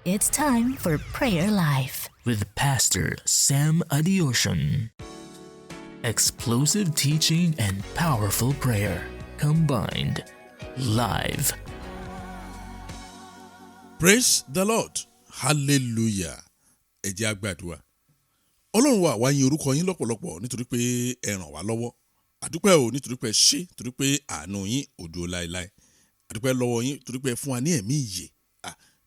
It's time for Prayer Life with Pastor Sam Adeosun. Explosive teaching and powerful prayer combined live. Praise the Lord, hallelujah. Ẹ jẹ́ á gbàdúrà. Ọlọ́run wa, wá yìn orúkọ yín lọ́pọ̀lọpọ̀ nítorí pé ẹ ràn wá lọ́wọ́. Àdúpẹ́ o, nítorí pé ẹ ṣé, torí pé àánú yín ò dúró láéláé. Àdúpẹ́ lọ́wọ́ yín torí pé ẹ fún wa ní ẹ̀mí ìyè,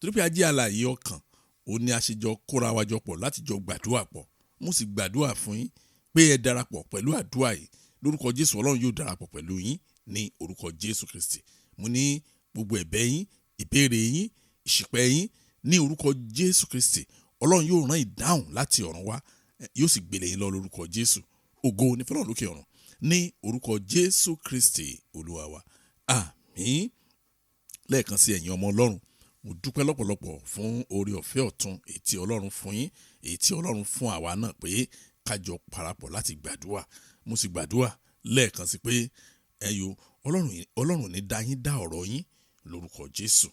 torí pé a jẹ́ alààyè ọkàn. Ó ní a ṣe jọ kóra wa jọ pọ̀ láti jọ gbàdúrà pọ̀. Mo sì gbàdúrà fún yín pé ẹ darapọ̀ pẹ̀lú àdúrà yìí lórúkọ Jésù. Ọlọ́run yóò darapọ̀ pẹ̀lú yín ní orúkọ Jésù Kristi. Mo ní gbogbo ẹ̀bẹ̀ yín, ìbéèrè yín, ìṣìpẹ̀ yín, ní orúkọ Jésù Kristi, Ọlọ́run yóò rán ìdáhùn láti ọ̀run wá, yóò sì gbélé yín lọ lórúkọ Jésù. Ògo ní fọlọ́run lókè ọ̀run ní orúkọ Jésù Kristi Olúwa wa, àmín. Lẹ́ẹ̀kan sí, ẹ̀yin ọmọ Ọlọ́run, mo dúpẹ́ lọ́pọ̀lọpọ̀ fún oore ọ̀fẹ́ ọ̀tun èyí tí Ọlọ́run fún yín, èyí tí Ọlọ́run fún àwa náà pé kájọ parapọ̀ láti gbàdúrà. Mo sì gbàdúrà lẹ́ẹ̀kan sí pé ẹ̀yọ Ọlọ́run ní dá yín dá ọ̀rọ̀ yín lórúkọ Jésù.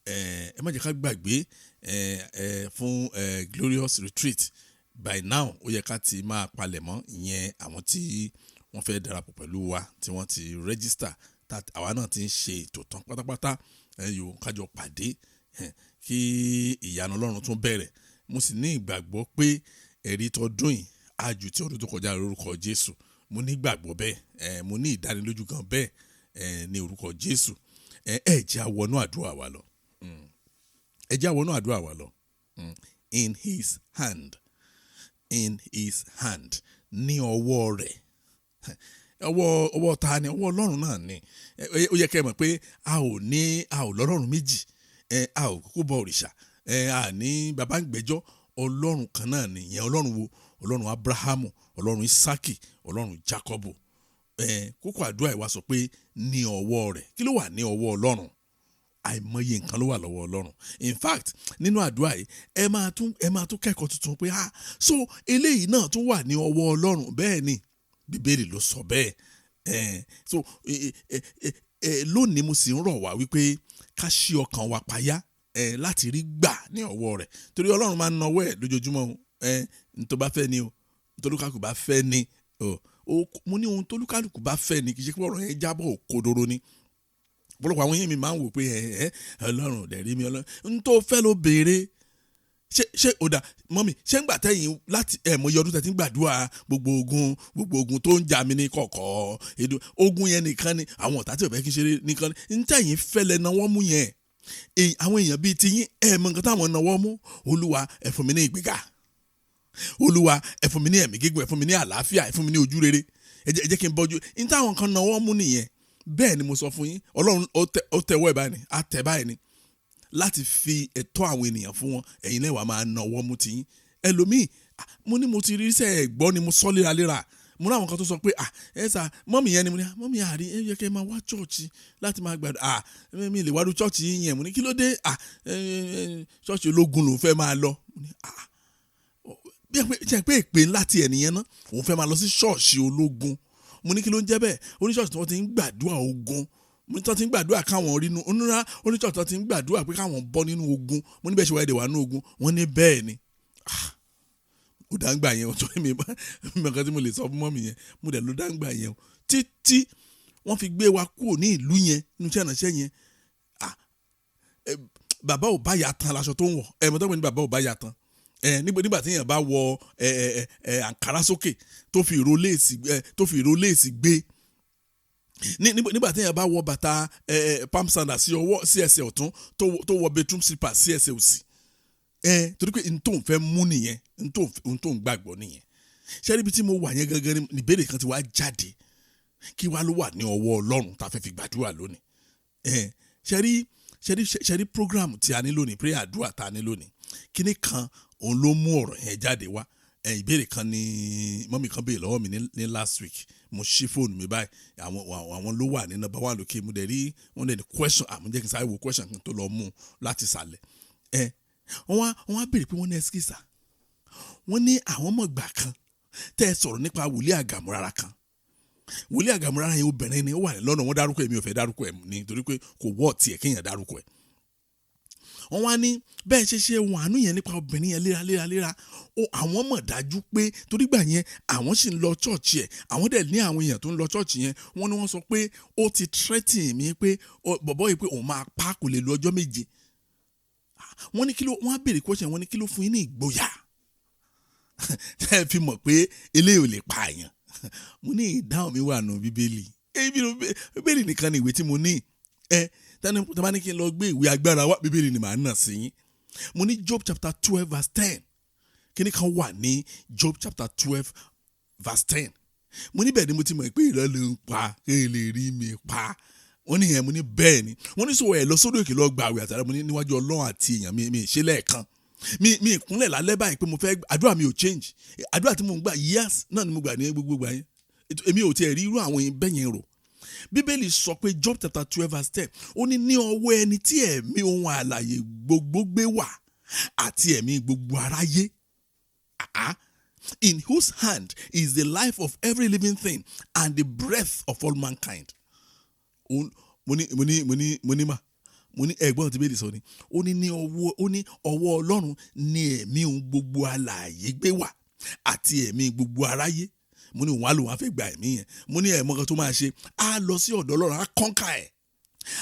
Ẹ má jẹ́ ká gbàgbé ẹ ẹ fún Glorious Retreat. By now, ó yẹ ká ti máa palẹ̀mọ́. Ìyẹn àwọn tí wọ́n fẹ́ darapọ̀ pẹ̀lú wa, tí wọ́n ti register, àwa náà ti ń ṣe ètò tán pátápátá. Ẹ̀yọ kájọ pàdé kí ìyanu Ọlọ́run tún bẹ̀rẹ̀. Mo sì ní ìgbàgbọ́ pé ẹ̀rí tọdún yìí á ju ti ọdún tó kọjá lórúkọ Jésù. Mo ní ìgbàgbọ́ bẹ́ẹ̀, mo ní ìdánilójú gan bẹ́ẹ̀ ní orúkọ Jésù. Ẹ jẹ́ á wọnú àdúrà wa lọ. Ẹ jẹ́ á wọnú àdúrà wa lọ. In his hand, in his hand, ní ọwọ́ rẹ̀. Ọwọ́ ta ni? Ọwọ́ Ọlọ́run náà ni. Ó yẹ kẹ́ ẹ mọ̀ pé a ò lọ́lọ́run méjì. A ò kúkú bọ òrìṣà. A ní baba ń gbẹ́jọ́. Ọlọ́run kan náà ni. Ìyẹn Ọlọ́run wo? Ọlọ́run Abrahamu, Ọlọ́run Isaki, Ọlọ́run Jacobo. Kókó àdúrà ìwà sọ pé ní ọwọ́ rẹ̀. Kí ló wà ní ọwọ́ Ọlọ́run? Àìmọye nǹkan ló wà lọ́wọ́ Ọlọ́run. In fact, nínú àdúrà yìí, ẹ máa tún kẹ́kọ̀ọ́ tuntun pé, ah, so eléyìí náà tún wà ní ọwọ́ Ọlọ́run. Bẹ́ẹ̀ ni, Bíbélì ló sọ bẹ́ẹ̀. So ẹ ẹ ẹ ẹ lónìí, mo sì ń rọ̀ wá wípé ká ṣí ọkàn wa payá láti rí gbà ní ọwọ́ rẹ̀, torí Ọlọ́run máa ń nawọ́ ẹ̀ lójoojúmọ́ o. Ní tó bá fẹ́ ni o, ntolúkàlùkù bá fẹ́ ni o. Mo ní ohun tolúkàlùkù bá fẹ́ ni, kì í ṣe pé ọ̀rọ̀ yẹn jábọ̀ òkodoro ni. Ọ̀pọ̀lọpọ̀ àwọn yẹn mi máa ń wò pé ẹ ẹ Ọlọ́run ò dẹ̀ rí mi. Ọlọ́run n tó fẹ́ ló béèrè. Ṣé ó dà, mummy, ṣé ń gbà tẹ́yìn láti ẹ̀ mọ iye ọdún tẹ́ ti ń gbàdúrà, gbogbo ogun tó ń jà mí ní kọ̀kọ̀ èdè ogun yẹn nìkan ni, àwọn ọ̀tá tí ò fẹ́ kí n ṣeré nìkan ni, ń tẹ̀yìn fẹ́ lẹ náwó mú yẹn. Àwọn èèyàn bíi tiyín, ẹ mọ nǹkan táwọn náwó mú. Olúwa, ẹ fún mi ní ìgbéga. Olúwa, ẹ fún mi ní ẹ̀mí gígùn. Ẹ fún mi ní àlàáfíà. Ẹ fún mi ní ojú rere. Ẹ jẹ́ kí n bọ́jú ní táwọn kan náwó mú nìyẹn. Bẹ́ẹ̀ ni mo sọ fún yín. Ọlọ́run ó tẹwọ́ ẹ̀ báyìí ni, á tẹ báyìí ni láti fi ẹ̀tọ́ àwọn ènìyàn fún wọn. Ẹ̀yin náà wàá máa nawọ́ mú tiyín. Ẹlòmíì, ah, mo ní mo ti rí iṣẹ́ ẹ̀ gbọ́ ni mo sọ léraléra. Mo ní àwọn kan tó sọ pé, ah, ẹ sà, mummy yẹn ni. Mo ní, ah, mummy àrí, ẹ yẹ kẹ́ ẹ máa wá church láti máa gbàdúrà. Ah, mi lè wá dú church yín yẹn. Mo ní, kí ló dé? Ah, ẹ ẹ church ológun lòún fẹ́ máa lọ. Mo ní, ah, bí ẹ pé ṣe pé èpè ńlá ti ẹ̀ nìyẹn ná, òun fẹ́ máa lọ sí ṣọ́ọ̀ṣì ológun. Mo ní, kí ló ń jẹ́ bẹ́ẹ̀? Oníṣọ́ọ̀ṣì tí wọ́n ti ń gbàdúrà ogun. Mo ní tí wọ́n ti ń gbàdúrà káwọn rínú onírà. Oníṣọ́ọ̀ṣì tí wọ́n ti ń gbàdúrà pé káwọn bọ́ nínú ogun. Mo ní, bẹ́ẹ̀ ṣe wáyé dè wà nínú ogun? Wọ́n ní bẹ́ẹ̀ ni. Ah, ó dáńgbà yẹn o, torí mi nǹkan tí mo lè sọ fún mummy yẹn, mo dẹ̀ ló dáńgbà yẹn o títí wọ́n fi gbé wa kúrò ní ìlú yẹn nínú iṣẹ́ ìránṣẹ́ yẹn. Ah, bàbá ò bá ya tán laṣọ tó ń wọ̀. Ẹ mọ̀ tó ń pè ní bàbá ò bá ya tán ẹ, nígbà tí èèyàn bá wọ ẹ ẹ ẹ àǹkárá sókè, tó fi ìró léèsì gbé, nígbà tí èèyàn bá wọ bàtà ẹ ẹ palm sandal sí ọwọ́, sí ẹsẹ̀ ọ̀tún, tó wọ bedroom slipper sí ẹsẹ̀ òsì ẹ, torí pé n tó ń fẹ́ mú nìyẹn, n tó ń gbàgbọ́ nìyẹn. Ṣé níbi tí mo wà yẹn gangan ni ìbéèrè kan ti wá jáde: kí wá ló wà ní ọwọ́ Ọlọ́run tá a fẹ́ fi gbàdúrà lónìí? Ẹ ṣe rí program tí a ní lónìí, prayer, àdúrà tá a ní lónìí, kíní kan òun ló mú ọ̀rọ̀ yẹn jáde wá. Ìbéèrè kan ní mummy kan béèrè lọ́wọ́ mi ní last week. Mo ṣí fóònù mi báyìí, àwọn ló wà ní number one lókè. Mo dẹ̀ rí wọ́n dẹ̀ ní question. Àmọ́ jẹ́ kí n sáré wo question kan tó lọ mú láti sàlẹ̀. Wọ́n wá béèrè pé, wọ́n ní, excuse, wọ́n ní àwọn mọ̀gbà kan tẹ́ ẹ sọ̀rọ̀ nípa wòlíì àgàmúrara kan. Wòlíì àgàmúrara yẹn, obìnrin ni, ó wà ní lọ́nà. Wọ́n dárúkọ ẹ̀, mi ò fẹ́ dárúkọ ẹ̀ ní, torí pé kò wọ́ tiẹ̀ kéèyàn dárúkọ ẹ̀. Wọ́n wá ní bẹ́ẹ̀ ṣe ṣe ohun àánú yẹn nípa obìnrin yẹn léraléraléra ó, àwọn mọ̀ dájú pé torí gbà yẹn àwọn sì ń lọ church ẹ̀, àwọn dẹ̀ ní àwọn èèyàn tó ń lọ church yẹn. Wọ́n ní wọ́n sọ pé ó ti threaten mi pé bọ̀bọ́ yìí pé òun máa pa, kò lè lo ọjọ́ 7. Wọ́n ní kí ló, wọ́n á béèrè question, wọ́n ní kí ló fún yín ní ìgboyà tẹ́ ẹ fi mọ̀ pé eléyìí ò lè pa àyàn? Mo ní ìdáhùn mi wà nù Bíbélì. Bíbélì nìkan ni ìwé tí mo ní. Ẹ tẹ́ni tó bá ní kí n lọ gbé ìwé agbára wá, Bíbélì ni màá nà sí yín. Mo ní Job chapter 12 verse 10. Kíní kan wà ní Job chapter 12 verse 10. Mo ní bẹ́ẹ̀ ni mo ti mọ̀ pé irọ́ ló ń pa, kí lè rí mi pa. Wọ́n ní yẹn, mo ní bẹ́ẹ̀ ni. Wọ́n ní sọ ẹ̀ lọ sódò òkè lọ gba àwẹ̀ àtàrà. Mo ní níwájú Ọlọ́run àti èèyàn, mi ṣe lẹ́ẹ̀kan. Mi ìkúnlẹ̀ lálẹ́ báyìí pé mo fẹ́ àdúrà, mi ò change. Àdúrà tí mo ń gbà years náà ni mo gbà ní gbogbo ìgbà yẹn. Èmi ò tiẹ̀ rí irú àwọn yẹn bẹ́ẹ̀ yẹn rò. Bíbélì sọ pé Job chapter 12 verse 10, ó ní ní ọwọ́ ẹni tí ẹ̀mí ohun àlàyé gbogbo gbé wà àti ẹ̀mí gbogbo aráyé. In whose hand is the life of every living thing and the breath of all mankind. Mo ní mà, mo ní ẹ̀gbọ́n tí Bíbélì sọ ni. Ó ní ní ọwọ́, ó ní ọwọ́ Ọlọ́run ní ẹ̀mí ohun gbogbo alààyè gbé wà àti ẹ̀mí gbogbo aráyé. Mo ní òun á lò wọ́n á fẹ́ gba ẹ̀mí yẹn. Mo ní ẹ̀mọ́ kan tó máa ṣe, á lọ sí ọ̀dọ̀ Ọlọ́run, á conquer ẹ̀,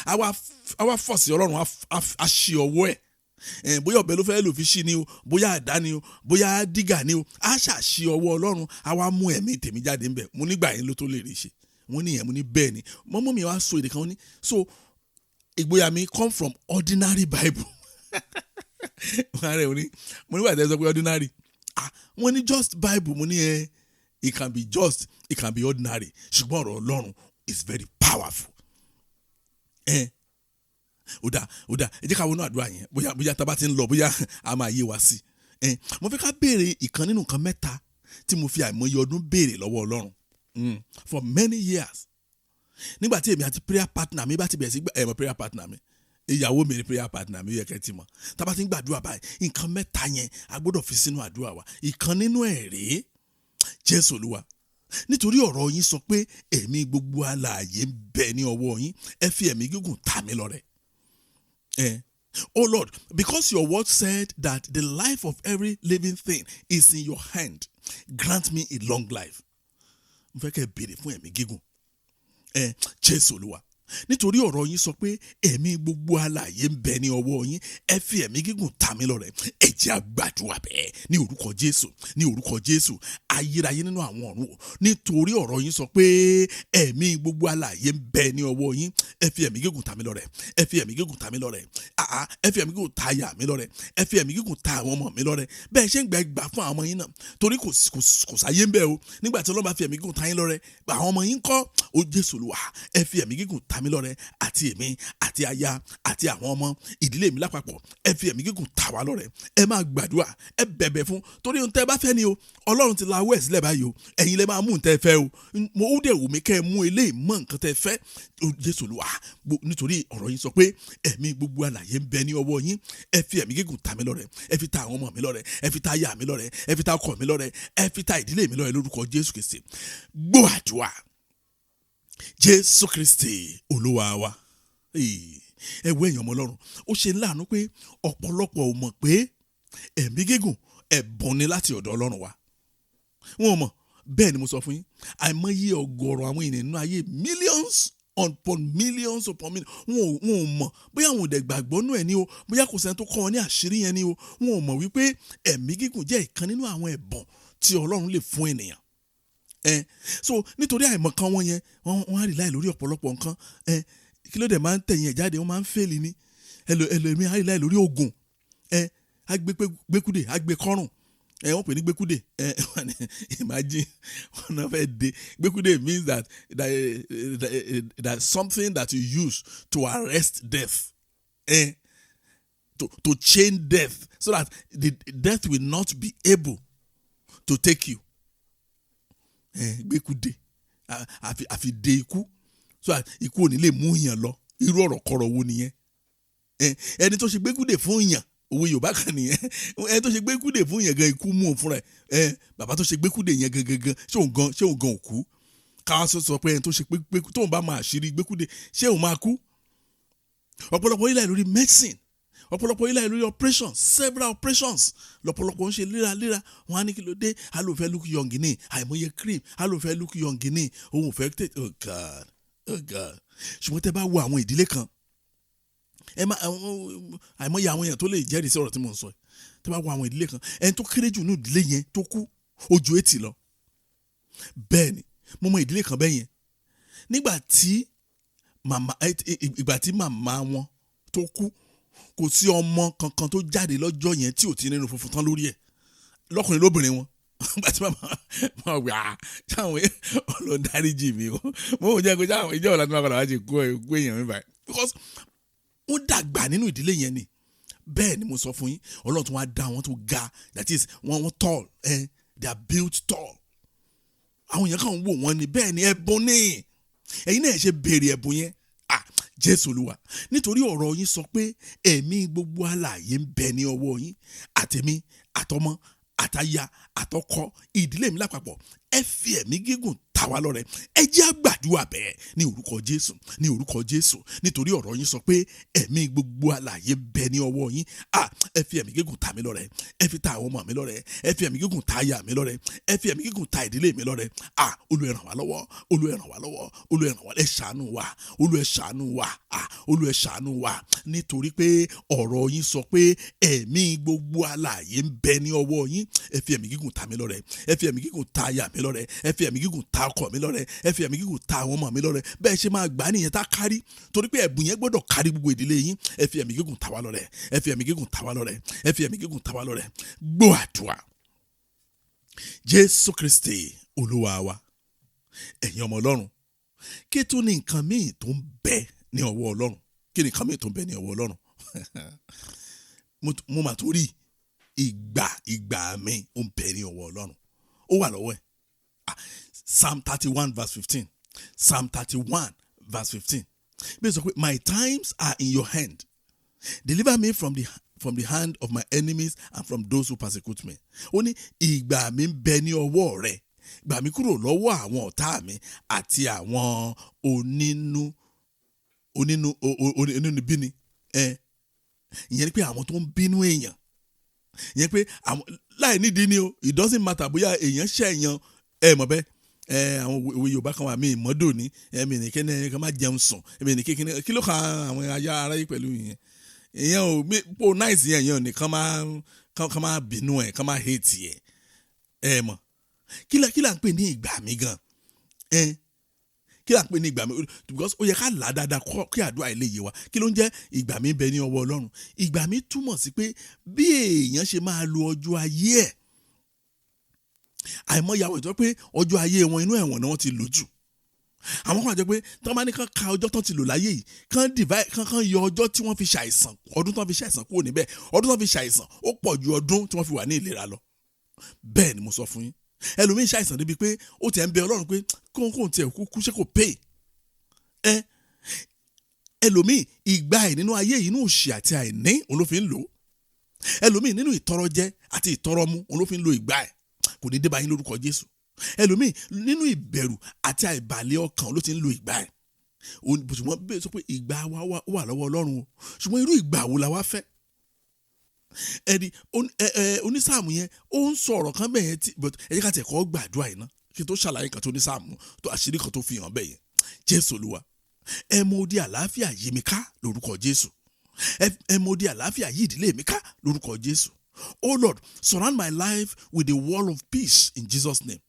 á wá force Ọlọ́run, á ṣí ọwọ́ ẹ̀. Bóyá ọ̀bẹ ló fẹ́ lò fi ṣí ni o, bóyá àdá ni o, bóyá dígà ni o, á ṣàṣì ọwọ́ Ọlọ́run, á wá mú ẹ̀mí tèmi jáde ńbẹ̀. Mo nígbà yẹn ló tó lè rí ṣe. Wọ́n ní yẹn, mo ní bẹ́ẹ̀ ni. Mọ́mọ́ mi wá sọ èdè kan, wọ́n ní so ìgboyà mi come from ordinary Bible. Wọ́n á rẹ̀, mo ní wà tẹ́ sọ pé ordinary. Ah, wọ́n ní just Bible. Mo ní ẹ, it can be just, it can be ordinary, ṣùgbọ́n ọ̀rọ̀ Ọlọ́run is very powerful. Ẹ ó dà, ó dà, ẹ jẹ́ ká wọnú àdúrà yẹn. Bóyá tá a bá ti ń lọ, bóyá a máa yé wa sí. Ẹ mo fẹ́ ká béèrè ìkan nínú nǹkan mẹ́ta tí mo fi àìmọye ọdún béèrè lọ́wọ́ Ọlọ́run for many years. Nígbà tí èmi àti prayer partner mi bá ti bẹ̀rẹ̀ sí gbà, ẹ̀ mọ̀ prayer partner mi, ìyàwó mi ni prayer partner mi, ó yẹ kẹ́ ti mọ̀. Tá a bá ti ń gbàdúrà báyìí, nǹkan mẹ́ta yẹn a gbọ́dọ̀ fi sínú àdúrà wa. Ìkan nínú ẹ̀ rèé: Jésù Olúwa, nítorí ọ̀rọ̀ yín sọ pé ẹ̀mí gbogbo alààyè ń bẹ ní ọwọ́ yín, ẹ fi ẹ̀mí gígùn ta mí lọ́rẹ. Oh Lord, because your word said that the life of every living thing is in your hand, grant me a long life. Mo fẹ́ kẹ́ ẹ béèrè fún ẹ̀mí gígùn. Jésù Olúwa, nítorí ọ̀rọ̀ yín sọ pé ẹ̀mí gbogbo alààyè ń bẹ ní ọwọ́ yín, ẹ fi ẹ̀mí gígùn ta mí lọ́rẹ. Ẹ jẹ́ á gbàdúrà bẹ́ẹ̀ ní orúkọ Jésù, ní orúkọ Jésù. Ayérayé nínú àwọn ọ̀run o, nítorí ọ̀rọ̀ yín sọ pé ẹ̀mí gbogbo alààyè ń bẹ ní ọwọ́ yín, ẹ fi ẹ̀mí gígùn ta mí lọ́rẹ. Ẹ fi ẹ̀mí gígùn ta mí lọ́rẹ. Àá, ẹ fi ẹ̀mí gígùn ta aya mi lọ́rẹ. Ẹ fi ẹ̀mí gígùn ta àwọn ọmọ mi lọ́rẹ. Bẹ́ẹ̀ ṣe ń gbà, gbà fún àwọn ọmọ yín náà, torí kò sáyé ń bẹ o. Nígbà tí Ọlọ́run bá fi ẹ̀mí gígùn ta yín lọ́rẹ, àwọn ọmọ yín kọ́? Ó Jésù Olúwa, ẹ fi ẹ̀mí gígùn ta mí lọ́rẹ, àti èmi àti aya àti àwọn ọmọ ìdílé mi lápapọ̀. Ẹ fi ẹ̀mí gígùn ta wá lọ́rẹ. Ẹ máa gbàdúrà, ẹ bẹ̀bẹ̀ fún, torí ohun tẹ́ bá fẹ́ ni o. Ọlọ́run ti la awọ́ ẹ̀ sílẹ̀ báyìí o. Ẹ̀yin lẹ máa mú ohun tẹ́ fẹ́ o. Mo ó dẹ̀ wù mí kẹ́ ẹ mú eléyìí mọ́ nǹkan tẹ́ fẹ́. Ó Jésù Olúwa, nítorí ọ̀rọ̀ yín sọ pé ẹ̀mí gbogbo alààyè ń bẹ ní ọwọ́ yín, ẹ fi ẹ̀mí gígùn ta mí lọ́rẹ. Ẹ fi ta àwọn ọmọ mi lọ́rẹ, ẹ fi ta aya mi lọ́rẹ, ẹ fi ta ọkọ mi lọ́rẹ, ẹ fi ta ìdílé mi lọ́rẹ lórúkọ Jésù Kristi. Gbọ́ àdúrà, Jésù Kristi Olúwa wa. Ẹ wo, èèyàn ọmọ Ọlọ́run, ó ṣe láàánú pé ọ̀pọ̀lọpọ̀ ò mọ̀ pé ẹ̀mí gígùn ẹ̀bùn ni láti ọ̀dọ̀ Ọlọ́run wa. Wọn ò mọ̀. Bẹ́ẹ̀ ni mo sọ fún yín, àìmọye ọ̀gọ̀rọ̀ àwọn ènìyàn nínú ayé, millions upon millions upon millions, wọn ò mọ̀. Bóyá àwọn ò dẹ̀ gbàgbọ́ nú ẹ̀ ní o, bóyá kò sẹ́ni tó kọ́ wọn ní àṣírí yẹn ní o, wọn ò mọ̀ wípé ẹ̀mí gígùn jẹ́ ìkan nínú àwọn ẹ̀bùn tí Ọlọ́run lè fún ènìyàn. Ẹ so nítorí àìmọ̀kan wọn yẹn, wọ́n á rely lórí ọ̀pọ̀lọpọ̀ nǹkan. Ẹ kí ló dé máa ń tẹ̀yìn ẹ̀ jáde? Wọ́n máa ń fail ni. Ẹlòmíì á rely lórí oògùn. Ẹ á gbé gbẹ́kúdè, á gbé kọ́rùn. Ẹ wọ́n pè ní gbẹ́kúdè. Ẹ imagine, wọ́n náà fẹ́ de gbẹ́kúdè means that something that you use to arrest death, to chain death so that the death will not be able to take you. Gbẹ́kúdè, àfi de ikú so that ikú ò ní lè mú yàn lọ. Irú ọ̀rọ̀ kọ̀rọ̀ wo nìyẹn? Ẹni tó ṣe gbẹ́kúdè fún yàn, òwe Yorùbá kan nìyẹn, ẹni tó ṣe gbẹ́kúdè fún yàn gan, ikú mú òun fúnra ẹ. Bàbá tó ṣe gbẹ́kúdè yẹn gangan gan, ṣé òun gan ò kú? Káwá sọ pé ẹni tó ṣe pé tóun bá máa ṣírí gbẹ́kúdè, ṣé òun máa kú? Ọ̀pọ̀lọpọ̀ ilẹ̀ lórí medicine. Ọ̀pọ̀lọpọ̀ ilé lórí operation, several operations lọ́pọ̀lọpọ̀ ń ṣe léraléra. Wọn á ní kí ló dé? A ló fẹ́ look young ní àìmọye cream, a ló fẹ́ look young ní òun fẹ́ tètè. Oh God, oh God. Ṣùgbọ́n tẹ́ bá wo àwọn ìdílé kan, ẹ má àìmọye àwọn èèyàn tó lè jẹ́rìí sí ọ̀rọ̀ tí mò ń sọ yìí. Tẹ́ bá wo àwọn ìdílé kan, ẹni tó kéré jù ní ìdílé yẹn tó kú ó ju 80 lọ. Bẹ́ẹ̀ ni, mo mọ ìdílé kan bẹ́ẹ̀ yẹn. Nígbà tí màmá, ìgbà tí màmá wọn tó kú, kò sí ọmọ kankan tó jáde lọ́jọ́ yẹn tí ò ti nínú funfun tán lórí ẹ̀, lọ́kùnrin lóbìnrin wọn. Nígbà tí màmá máa wà á sáwọn ọlọ́dáríjì mi o, mo ò jẹ́ kó sáwọn ìjọ ọ̀la tí màá padà wá ṣe kú èèyàn mi báyìí, because wọ́n dàgbà nínú ìdílé yẹn ni. Bẹ́ẹ̀ ni mo sọ fún yín, Ọlọ́run tó wá dá wọn tó ga, that is, wọ́n tall, they are built tall. Àwọn èèyàn kan wò wọ́n ni. Bẹ́ẹ̀ ni, ẹ̀bùn ni. Ẹ̀yin náà ṣe béèrè ẹ̀bùn yẹn. Ah, Jésù Olúwa, nítorí ọ̀rọ̀ yín sọ pé ẹ̀mí gbogbo alààyè ń bẹ ní ọwọ́ yín, àtẹ̀mí, àtọmọ, àtaya, àtọkọ, ìdílé mi lápapọ̀, ẹ fi ẹ̀mí gígùn ta wá lọ́rẹ. Ẹ jẹ́ á gbàdúrà bẹ́ẹ̀ ní orúkọ Jésù, ní orúkọ Jésù. Nítorí ọ̀rọ̀ yín sọ pé ẹ̀mí gbogbo alààyè bẹ ní ọwọ́ yín. À, ẹ fi ẹ̀mí gígùn ta mí lọ́rẹ, ẹ fi ta àwọn ọmọ mi lọ́rẹ, ẹ fi ẹ̀mí gígùn ta aya mi lọ́rẹ, ẹ fi ẹ̀mí gígùn ta ìdílé mi lọ́rẹ. À, Olúwa ràn wá lọ́wọ́, Olúwa ràn wá lọ́wọ́, Olúwa ràn wá, ẹ ṣàánú wa, Olúwa ṣàánú wa, à, Olúwa ṣàánú wa. Nítorí pé ọ̀rọ̀ yín sọ pé ẹ̀mí gbogbo alààyè ń bẹ ní ọwọ́ yín, ẹ fi ẹ̀mí gígùn ta mí lọ́rẹ, ẹ fi ẹ̀mí gígùn ta aya mi lọ́rẹ, ẹ fi ẹ̀mí gígùn ta ọkọ mi lọ́rẹ, ẹ fi ẹ̀mí gígùn ta àwọn ọmọ mi lọ́rẹ. Bẹ́ẹ̀ ṣe máa gbà nìyẹn tá kárí, torí pé ẹ̀bùn yẹn gbọ́dọ̀ kárí gbogbo ìdílé yín. Ẹ fi ẹ̀mí gígùn ta wá lọ́rẹ, ẹ fi ẹ̀mí gígùn ta wá lọ́rẹ, ẹ fi ẹ̀mí gígùn ta wá lọ́rẹ. Gbọ́ àdúrà, Jésù Kristi Olúwa wa. Ẹ̀yin ọmọ Ọlọ́run, kí tún ní nǹkan míì tó ń bẹ ní ọwọ́ Ọlọ́run? Kí ni nǹkan míì tó ń bẹ ní ọwọ́ Ọlọ́run? Mo mà tó rí ìgbà mi ó ń bẹ ní ọwọ́ Ọlọ́run, ó wà lọ́wọ́ ẹ̀. Psalm 31 verse 15, Psalm 31 verse 15 bí ó sọ pé, "My times are in your hand, deliver me from the hand of my enemies and from those who persecute me." Ó ní ìgbà mi ń bẹ ní ọwọ́ rẹ, gbà mí kúrò lọ́wọ́ àwọn ọ̀tá mi àti àwọn onínú bíni. Ẹ ìyẹn ni pé àwọn tó ń bínú èèyàn, ìyẹn pé àwọn láì nídìí ni o. It doesn't matter bóyá èèyàn ṣẹ̀ èèyàn, ẹ mọ̀ bẹ́ẹ̀. Ẹ àwọn òwe Yorùbá kan wà mí ìmọ́dò ní ẹ̀mí ní kíni kan má jẹun sùn, ẹ̀mí ní kíni kí ló kan àwọn aya aráyé pẹ̀lú ìyẹn. Ìyẹn ò mí pò náìsì yẹn, ìyẹn ò ní kán máa bínú ẹ̀, kán máa hate ẹ̀. Ẹ mọ̀ kí là ń pè ní ìgbà mi gan ẹ? Kí là ń pè ní ìgbà mi? Because ó yẹ ká là á dáadáa kọ́ kí àdúrà ilé yé wa. Kí ló ń jẹ́ ìgbà mi bẹ ní ọwọ́ Ọlọ́run? Ìgbà mi túmọ̀ sí pé bí èèyàn ṣe máa lo ọjọ́ ayé ẹ̀. Àìmọye àwọn ìtọ́ pé ọjọ́ ayé wọn, inú ẹ̀wọ̀n ni wọ́n ti lò jù. Àwọn kan jẹ́ pé tán bá ní kán ka ọjọ́ tán ti lò láyé yìí, kán divide, kán yọ ọjọ́ tí wọ́n fi ṣàìsàn, ọdún tán fi ṣàìsàn kúrò níbẹ̀, ọdún tán fi ṣàìsàn ó pọ̀ ju ọdún tí wọ́n fi wà ní ìlera lọ. Bẹ́ẹ̀ ni mo sọ fún yín. Ẹlòmíín ṣàìsàn débi pé ó tiẹ̀ ń bẹ Ọlọ́run pé kóńkóń tiẹ̀ kú kú, ṣé kò pay ẹ? Ẹlòmíín, ìgbà ẹ̀ nínú ayé yìí, inú òṣì àti àìní òun ló fi ń lò ó. Ẹlòmíín, nínú ìtọrọjẹ àti ìtọrọmu òun ló fi ń lo ìgbà ẹ̀. Kò ní dé bá yín lórúkọ Jésù. Ẹlòmíín, nínú ìbẹ̀rù àti àìbàlẹ̀ ọkàn ló ti ń lo ìgbà ẹ̀. Ṣùgbọ́n bẹ́ẹ̀ sọ pé ìgbà wa wà lọ́wọ́ Ọlọ́run o, ṣùgbọ́n irú ìgbà wo la wá fẹ́? Ẹni onísáàmù yẹn, ó ń sọ ọ̀rọ̀ kan bẹ́ẹ̀ yẹn tí, but ẹ jẹ́ ká tiẹ̀ kọ́ gbàdúrà yìí ná, kí n tó ṣàlàyé kan tó onísáàmù tó àṣírí kan tó fi hàn bẹ́ẹ̀ yẹn. Jésù Olúwa, ẹ mọ odi àlàáfíà yí mi ká lórúkọ Jésù. Ẹ mọ odi àlàáfíà yí ìdílé mi ká lórúkọ Jésù. Oh Lord, surround my life with the wall of peace in Jesus' name.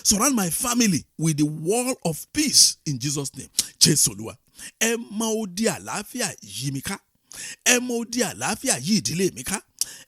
Surround my family with the wall of peace in Jesus' name. Jésù Olúwa, ẹ mọ odi àlàáfíà yí mi ká, ẹ mọ odi àlàáfíà yí ìdílé mi ká,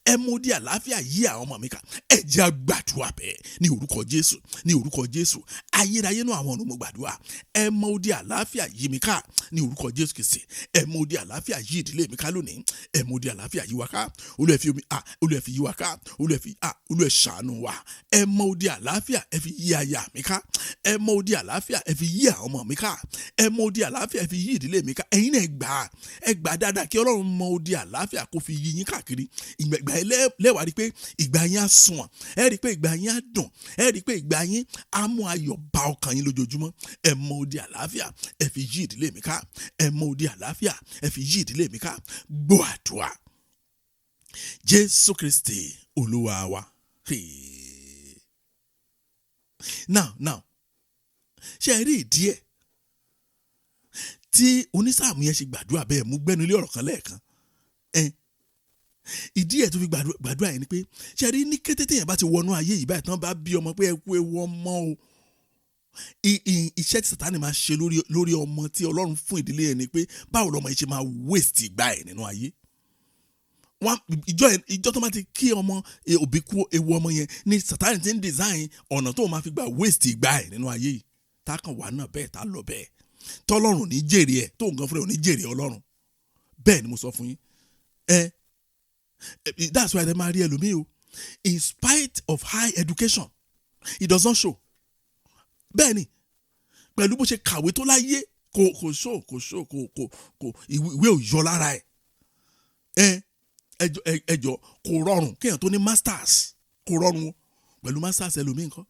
ẹ mọ odi àlàáfíà yí àwọn ọmọ mi ká. Ẹ jẹ́ á gbàdúrà bẹ́ẹ̀ ní orúkọ Jésù, ní orúkọ Jésù. Ayérayé náà, àwọn ọ̀run, mo gbàdúrà, ẹ mọ odi àlàáfíà yí mi ká ní orúkọ Jésù Kristi. Ẹ mọ odi àlàáfíà yí ìdílé mi ká lónìí. Ẹ mọ odi àlàáfíà yí wa ká. Olúwa fi omi, ah, Olúwa fi yí wa ká. Olúwa fi, ah, Olúwa ṣàánú wa. Ẹ mọ odi àlàáfíà, ẹ fi yí aya mi ká. Ẹ mọ odi àlàáfíà, ẹ fi yí àwọn ọmọ mi ká. Ẹ mọ odi àlàáfíà, ẹ fi yí ìdílé mi ká. Ẹ̀yin náà gbà á, ẹ gbà dáadáa kí Ọlọ́run mọ odi àlàáfíà kó fi yí yín káàkiri. Ìgbà yẹn lẹ́wàá rí pé ìgbà yín á sunwọ̀n, ẹ rí pé ìgbà yín á dùn, ẹ rí pé ìgbà yín á mú ayọ̀ bá ọkàn yín lójoojúmọ́. Ẹ mọ odi àlàáfíà, ẹ fi yí ìdílé mi ká. Ẹ mọ odi àlàáfíà, ẹ fi yí ìdílé mi ká. Gbọ́ àdúrà. Jésù Kristi Olúwa wa. Hey. Now, ṣe ẹ rí ìdí ẹ̀ tí onísáàmù yẹn ṣe gbàdúrà bẹ́ẹ̀? Mú gbẹ́nu ilé ọ̀rọ̀ kan lẹ́ẹ̀kan ẹ. Ìdí ẹ̀ tó fi gbàdúrà yẹn ni pé, ṣe rí, ní kété téèyàn bá ti wọnú ayé yìí báyìí, tán bá bí ọmọ pé ẹ kú ewu ọmọ o, iṣẹ́ tí Sátánì máa ṣe lórí ọmọ tí Ọlọ́run fún ìdílé yẹn ni pé báwo lọmọ yìí ṣe máa waste ìgbà ẹ̀ nínú ayé wọn. Ìjọ tó máa ti kí ọmọ òbí kú ewu ọmọ yẹn ni Sátánì ti ń design ọ̀nà tó máa fi gbà waste ìgbà ẹ̀ nínú ayé yìí, tá kàn wà náà bẹ́ẹ̀, tá lọ bẹ́ẹ̀, tọ́lọ́run ní jèrè ẹ̀, tó nǹkan fúnra ẹ̀ ò ní jèrè Ọlọ́run. Bẹ́ẹ̀ ni mo sọ fún yín. Ẹ that's why ẹ máa rí ẹlòmíì o, in spite of high education, it does not show. Bẹ́ẹ̀ ni, pẹ̀lú bó ṣe kàwé tó láyé, kò show, kò show, kò ìwé ò yọ lára ẹ̀. Ẹ ẹjọ, kò rọrùn kéèyàn tó ní masters, kò rọrùn o. Pẹ̀lú masters, ẹlòmíì nǹkan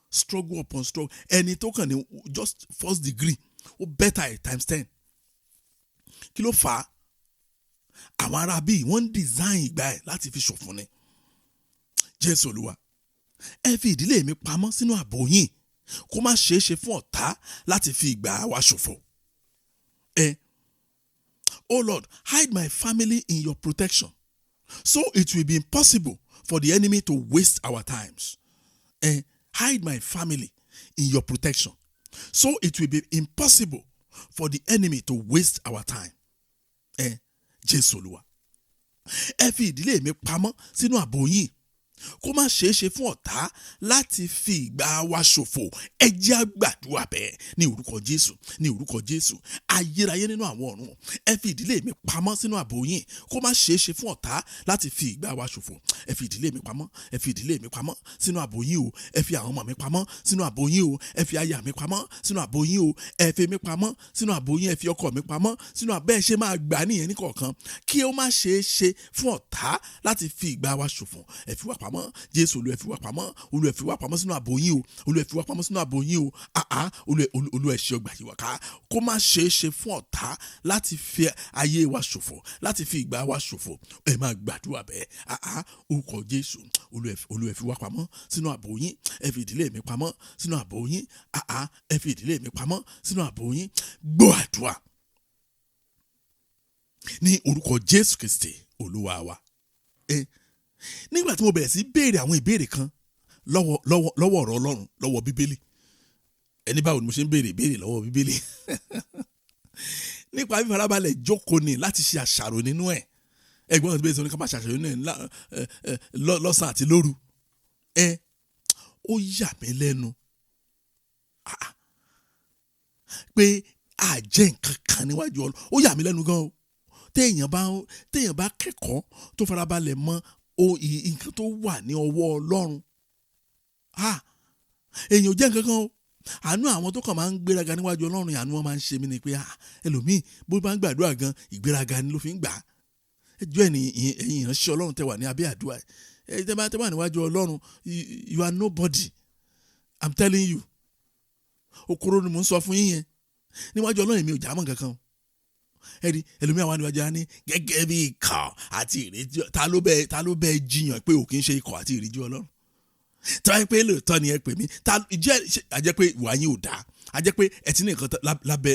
struggle upon struggle. Ẹni tó kàn ní just first degree, ó better ẹ̀ times 10. Kí ló fà á? Àwọn ará bíi wọ́n ń design ìgbà ẹ̀ láti fi ṣòfò ni. Jésù Olúwa. Ẹ fi ìdílé mi pamọ́ sínú ààbò yín, kó má ṣeé ṣe fún ọ̀tá láti fi ìgbà wa ṣòfò. Ẹ Oh Lord, hide my family in your protection, so it will be impossible for the enemy to waste our times. Hide my family in your protection, so it will be impossible for the enemy to waste our time. Jésù Olúwa. Ẹ fi ìdílé mi pamọ́ sínú ààbò yín, kó má ṣeé ṣe fún ọ̀tá láti fi ìgbà wa ṣòfò. Ẹ jẹ́ á gbàdúrà bẹ́ẹ̀ ní orúkọ Jésù, ní orúkọ Jésù. Ayérayé nínú àwọn ọ̀run, ẹ fi ìdílé mi pamọ́ sínú ààbò yín, kó má ṣeé ṣe fún ọ̀tá láti fi ìgbà wa ṣòfò. Ẹ fi ìdílé mi pamọ́, ẹ fi ìdílé mi pamọ́ sínú ààbò yín o. Ẹ fi àwọn ọmọ mi pamọ́ sínú ààbò yín o. Ẹ fi aya mi pamọ́ sínú ààbò yín o. Ẹ fi mi pamọ́ sínú ààbò yín. Ẹ fi ọkọ mi pamọ́ sínú àbẹ́. Ṣe máa gbà nìyẹn ní kọ̀ọ̀kan, kí ó má ṣeé ṣe fún ọ̀tá láti fi ìgbà wa ṣòfò. Ẹ fi wá pamọ́, Jésù Olú. Ẹ fi wá pamọ́, Olú. Ẹ fi wá pamọ́ sínú ààbò yín o. Olú, ẹ fi wá pamọ́ sínú ààbò yín o. Àá, Olú, Olú, ẹ ṣe ọgbà yìí wá ká, kó má ṣeé ṣe fún ọ̀tá láti fi ayé wa ṣòfò, láti fi ìgbà wa ṣòfò. Ẹ máa gbàdúrà bẹ́ẹ̀. Àá, orúkọ Jésù. Olú, ẹ fi wá pamọ́ sínú ààbò yín. Ẹ fi ìdílé mi pamọ́ sínú ààbò yín. Àá, ẹ fi ìdílé mi pamọ́ sínú ààbò yín. Gbọ́ àdúrà ní orúkọ Jésù Kristi Olúwa wa. Nígbà tí mo bẹ̀rẹ̀ sí béèrè àwọn ìbéèrè kan lọ́wọ́ ọ̀rọ̀ Ọlọ́run, lọ́wọ́ Bíbélì, ẹni báwo ni mo ṣe ń béèrè ìbéèrè lọ́wọ́ Bíbélì? Nípa fífarabalẹ̀ jókòó ni láti ṣe àṣàrò nínú ẹ̀. Ẹ̀gbọ́n àti bẹ́ẹ̀ sọ ní ká máa ṣàṣàrò nínú ẹ̀ lọ́sàn àti lóru. Ẹ ó yà mí lẹ́nu, ah, ah, pé àjẹ́ nǹkan kan níwájú Ọlọ́run. Ó yà mí lẹ́nu gan o. Téèyàn bá kẹ́kọ̀ọ́ tó farabalẹ̀ mọ nǹkan tó wà ní ọwọ́ Ọlọ́run, ah, èèyàn ò jẹ́ nǹkan kan o. Àánú àwọn tó kàn máa ń gbéraga níwájú Ọlọ́run, àánú wọn máa ń ṣe mí ni pé, ah, ẹlòmíì bó bá ń gbàdúrà gan, ìgbéraga ni ló fi ń gbà á. Ẹjọ́ ẹ̀ ní ẹ̀yin ìránṣẹ́ Ọlọ́run tẹ́ wà ní abẹ́ àdúrà, ẹ tẹ́ bá tẹ́ wà níwájú Ọlọ́run, you are nobody, I'm telling you. Okoro ni mò ń sọ fún yín yẹn. Níwájú Ọlọ́run, èmi ò já mọ́ nǹkan kan o. Ẹ̀rí ẹlòmíì àwọn àníwájú á ní gẹ́gẹ́ bí ikọ̀ àti ìríjú. Ta ló bẹ jiyàn pé ò kì í ṣe ikọ̀ àti ìríjú Ọlọ́run? Tí wọ́n pé lóòótọ́ ni ẹ pè mí, ta jẹ́ àjẹ́ pé ìwà yín ò dáa, àjẹ́ pé ẹ ti ní nǹkan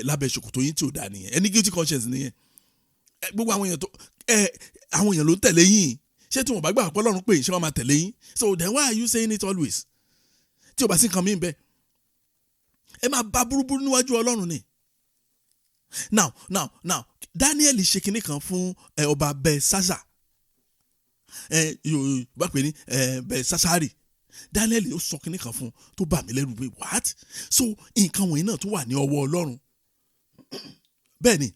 lábẹ́ ṣòkòtò yín tí ò dáa nìyẹn. Ẹ ní guilty conscience nìyẹn. Gbogbo àwọn èèyàn tó ẹ, àwọn èèyàn ló ń tẹ̀lé yín. Ṣé tí wọ́n bá gbà pé Ọlọ́run pé, ṣé wọ́n máa tẹ̀lé yín? So then why are you saying it always tí o bá sí nǹkan mí bẹ́ẹ̀? Ẹ máa bá burúburú níwájú Ọlọ́run ni. Now, Daniel ṣe kinní kan fún ọba Belshazzar. Ẹ Yorùbá pè ní Belshazzari. Daniel ó sọ kinní kan fún tó bà mí lẹ́rù pé, what? So nǹkan wọ̀nyí náà tó wà ní ọwọ́ Ọlọ́run. Bẹ́ẹ̀ ni.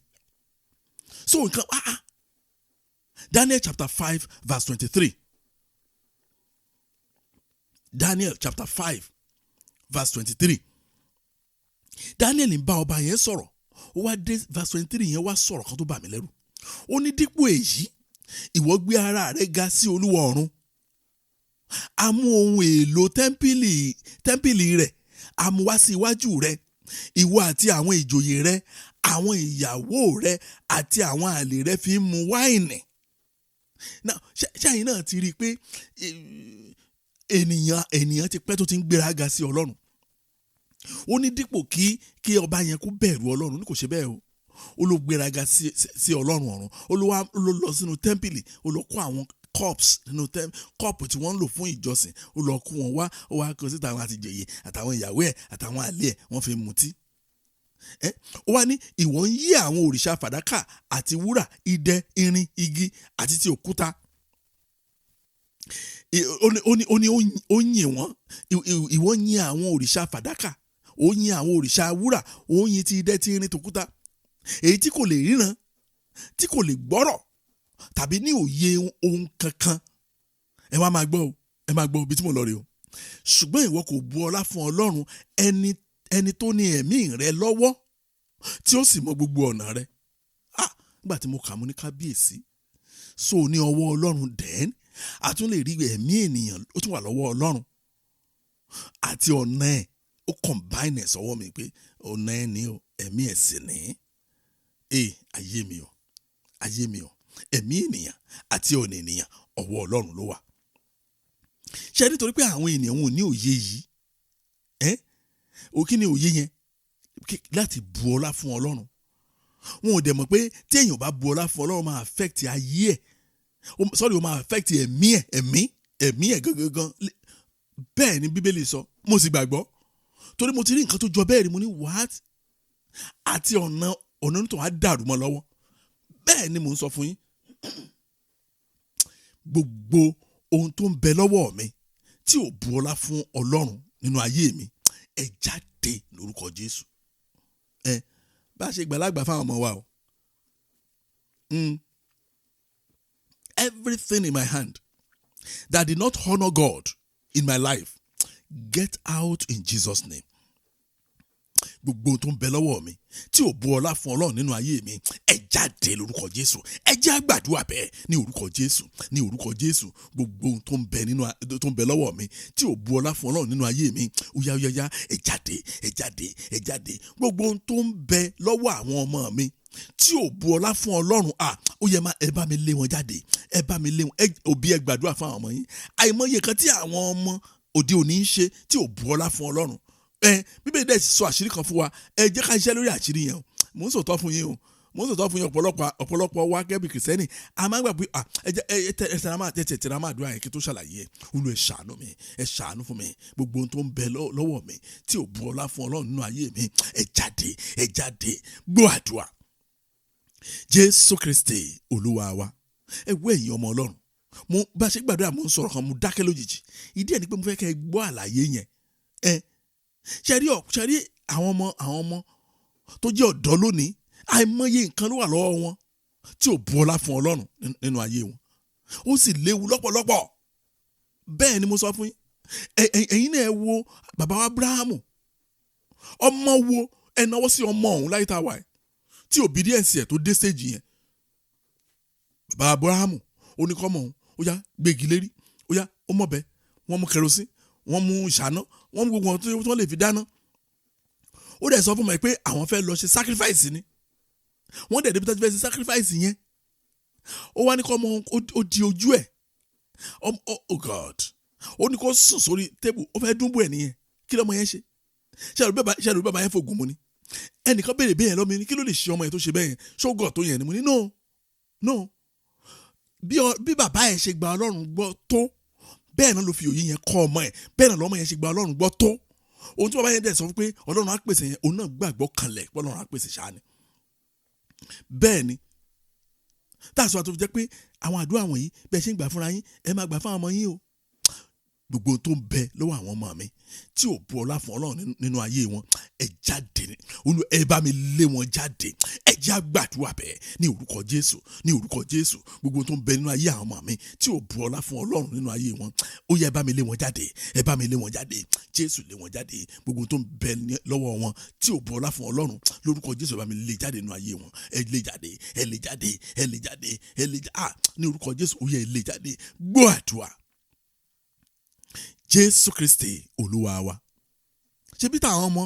So nǹkan, ah ah, Daniel chapter 5 verse 23. Daniel chapter 5 verse 23. Daniel ń bá ọba yẹn sọ̀rọ̀. Ó wá dé verse 23 yẹn, wá sọ̀rọ̀ kan tó bà mí lẹ́rù. Ó ní, dípò èyí, ìwọ gbé ara rẹ ga sí Olúwa ọ̀run. A mú ohun èlò tẹ́ḿpìlì rẹ̀, a mú wá sí iwájú rẹ. Ìwọ àti àwọn ìjòyè rẹ, àwọn ìyàwó rẹ àti àwọn àlè rẹ fi ń mu wáìnì. Now, ṣáyìn náà ti rí i pé ènìyàn ti pẹ́ tó ti ń gbéraga sí Ọlọ́run. Ó ní dípò kí ọba yẹn kó bẹ̀rù Ọlọ́run, ní kò ṣe bẹ́ẹ̀ o, ó ló gbéraga sí Ọlọ́run ọ̀run. Ó ló wá ló lọ sínú tẹ́ḿpìlì, ó lọ kó àwọn cups nínú cup tí wọ́n ń lò fún ìjọsìn, ó lọ kó wọn wá, ó wá kó síta, àwọn àtìjòyè àtàwọn ìyàwó ẹ̀ àtàwọn àlè ẹ̀, wọ́n fi mutí. Ẹ ó wá ní ìwọ ń yí àwọn òrìṣà fàdákà àti wúrà, idẹ, irin, igi àti ti òkúta. Ó ní ó yìn wọ́n. Ìwọ yìn àwọn òrìṣà fàdákà, ó yìn àwọn òrìṣà wúrà, ó yìn ti idẹ, ti irin, tòkúta, èyí tí kò lè ríran, tí kò lè gbọ́rọ̀ tàbí ní òye ohun kankan. Ẹ wá máa gbọ́ o, ẹ máa gbọ́ ibi tí mo lọ rè o. Ṣùgbọ́n ìwọ kò bu ọlá fún Ọlọ́run, ẹni tó ní ẹ̀mí rẹ lọ́wọ́, tí ó sì mọ gbogbo ọ̀nà rẹ. Ah, nígbà tí mo kà, mo ní kábíyèsí. So ní ọwọ́ Ọlọ́run, then a tún lè rí ẹ̀mí ènìyàn, ó tún wà lọ́wọ́ Ọlọ́run àti ọ̀nà ẹ̀. Ó combine ẹ̀ sọ́wọ́ mi pé ọ̀nà ẹ̀ ní o, ẹ̀mí ẹ̀ sì ní. Ee, ayé mi o, ayé mi o. Ẹ̀mí ènìyàn àti ọ̀nà ènìyàn, ọwọ́ Ọlọ́run ló wà. Ṣé nítorí pé àwọn ènìyàn wọn ò ní òye yìí ẹ́ o? Kí ni òye yẹn? Láti bu ọlá fún Ọlọ́run. Wọn ò dẹ̀ mọ̀ pé tí èèyàn bá bu ọlá fún Ọlọ́run, máa affect ayé ẹ̀, sorry, ó máa affect ẹ̀mí ẹ̀, ẹ̀mí ẹ̀ gangan. Bẹ́ẹ̀ ni Bíbélì sọ, mo sì gbàgbọ́ torí mo ti rí nǹkan tó jọ bẹ́ẹ̀ rí. Mo ní what? Àti ọ̀nà onítọ̀ á dàrú mọ́ lọ́wọ́. Bẹ́ẹ̀ ni mò ń sọ fún yín. Gbogbo ohun tó ń bẹ lọ́wọ́ mi tí ò bu ọlá fún Ọlọ́run nínú ayé mi, ẹ jáde lórúkọ Jésù. Ẹ bá a ṣe gbàlagbà fáwọn ọmọ wa o. Everything in my hand that did not honor God in my life, get out in Jesus' name. Gbogbo ohun tó ń bẹ lọ́wọ́ mi tí ò bu ọlá fún Ọlọ́run nínú ayé mi, ẹ jáde lórúkọ Jésù. Ẹ jẹ́ á gbàdúrà bẹ́ẹ̀ ní orúkọ Jésù, ní orúkọ Jésù. Gbogbo ohun tó ń bẹ lọ́wọ́ mi tí ò bu ọlá fún Ọlọ́run nínú ayé mi, ó yá, ó yá, yá, ẹ jáde, ẹ jáde, ẹ jáde. Gbogbo ohun tó ń bẹ lọ́wọ́ àwọn ọmọ mi tí ò bu ọlá fún Ọlọ́run, à ó yẹ má ẹ bá mi lé wọn jáde, ẹ bá mi lé wọn. Ẹ òbí, ẹ gbàdúrà fún àwọn ọmọ yín. Àìmọye kan tí àwọn ọmọ òde òní ń ṣe tí ò bu ọlá fún Ọlọ́run. Ẹ Bíbélì dẹ̀ sọ àṣírí kan fún wa, ẹ jẹ́ ká ṣiṣẹ́ lórí àṣírí yẹn o. Mò ń sòtọ́ fún yín o, mò ń sòtọ́ fún yín. Ọ̀pọ̀lọpọ̀ wa gẹ́gẹ́ bí Kìrìsìtẹ́nì, a máa ń gbà pé ẹ jẹ́ ẹ tẹra máa tẹ tẹra máa dúrà yẹn kí tó ṣàlàyé ẹ. Olú, ẹ ṣàánú mi, ẹ ṣàánú fún mi. Gbogbo ohun tó ń bẹ lọ́wọ́ mi tí ò bu ọlá fún Ọlọ́run nínú ayé mi, ẹ jáde, ẹ jáde. Gbọ́ àdúrà. Jésù Kristi Olúwa wa. Ẹ wọ ẹ̀yin ọmọ Ọlọ́run, mo bá ṣe gbàdúrà, mo ń sọ̀rọ̀ kan, mo dákẹ́ lójijì. Ìdí ẹ̀ ni pé mo fẹ́ kẹ́ ẹ gbọ́ àlàyé yẹn. Ẹ ṣe rí àwọn ọmọ tó jẹ́ ọ̀dọ́ lónìí, àìmọye nǹkan ló wà lọ́wọ́ wọn tí ò bu ọlá fún Ọlọ́run nínú ayé wọn. Ó sì léwu lọ́pọ̀lọpọ̀. Bẹ́ẹ̀ ni mo sọ fún yín. Ẹ̀yin náà, ẹ wo bàbá wa Abrahamu. Ọmọ wo, ẹ náwó sí ọmọ ọ̀hún láyé tá a wà ẹ̀ tí obedience ẹ̀ tó dé stage yẹn? Bàbá Abrahamu, ó ní kọ́mọ òun ó yá, gbégi lérí, ó yá, ó mọ̀bẹ, wọ́n mú kerosene, wọ́n mú ìṣáná, wọ́n mú gbogbo wọn tí wọ́n lè fi dáná. Ó dẹ̀ sọ fún mi pé àwọn fẹ́ lọ ṣe sacrifice ni. Wọ́n dẹ̀ débi tó ti fẹ́ ṣe sacrifice yẹn, ó wá ní kọ́ ọmọ ó di ojú ẹ̀. Oh God, ó ní kó sùn sórí table, ó fẹ́ dúnbò ẹ̀ nìyẹn. Kí lọ́mọ yẹn ṣe? Ṣe àrùn bàbá yẹn fògùn mu ni? Ẹnìkan béèrè bẹ́ẹ̀ lọ́mọ yẹn ní kí ló lè ṣe ọmọ yẹn tó ṣe bẹ́ẹ̀ yẹn? Ṣógọ̀ tó yẹn ni? Mo ní no, no. Bí bàbá ẹ̀ ṣe gba Ọlọ́run gbọ́ tó, bẹ́ẹ̀ náà ló fi òye yẹn kọ́ ọmọ ẹ̀, bẹ́ẹ̀ náà lọ́mọ yẹn ṣe gba Ọlọ́run gbọ́ tó. Ohun tí bàbá yẹn dẹ̀ sọ fún pé Ọlọ́run á pèsè yẹn, òun náà gbàgbọ́ kanlẹ̀ pé Ọlọ́run á pèsè ṣáá ni. Bẹ́ẹ̀ ni táàsọ àti jẹ́ pé àwọn àdúrà wọ̀nyí, bẹ́ẹ̀ ṣe ń gbà fúnra yín, ẹ máa gbà fún àwọn ọmọ yín o. Gbogbo ohun tó ń bẹ lọ́wọ́ àwọn ọmọ mi tí ò bu ọlá fún Ọlọ́run nínú ayé wọn, ẹ jáde ní olú, ẹ bá mi lé wọn jáde. Ẹ jẹ́ á gbàdúrà bẹ́ẹ̀ ní orúkọ Jésù, ní orúkọ Jésù. Gbogbo ohun tó ń bẹ nínú ayé àwọn ọmọ mi tí ò bu ọlá fún Ọlọ́run nínú ayé wọn, ó yẹ ẹ bá mi lé wọn jáde, ẹ bá mi lé wọn jáde. Jésù, lé wọn jáde. Gbogbo ohun tó ń bẹ lọ́wọ́ wọn tí ò bu ọlá fún Ọlọ́run, lórúkọ Jésù, ẹ bá mi lé jáde nínú ayé wọn. Ẹ lé jáde, ẹ lé jáde, ẹ lé jáde, ẹ lé jáde. Ah, ní orúkọ Jésù, ó yẹ ẹ lé jáde. Gbọ́ àdúrà. Jésù Kristi Olúwa wa. Ṣé bí táwọn ọmọ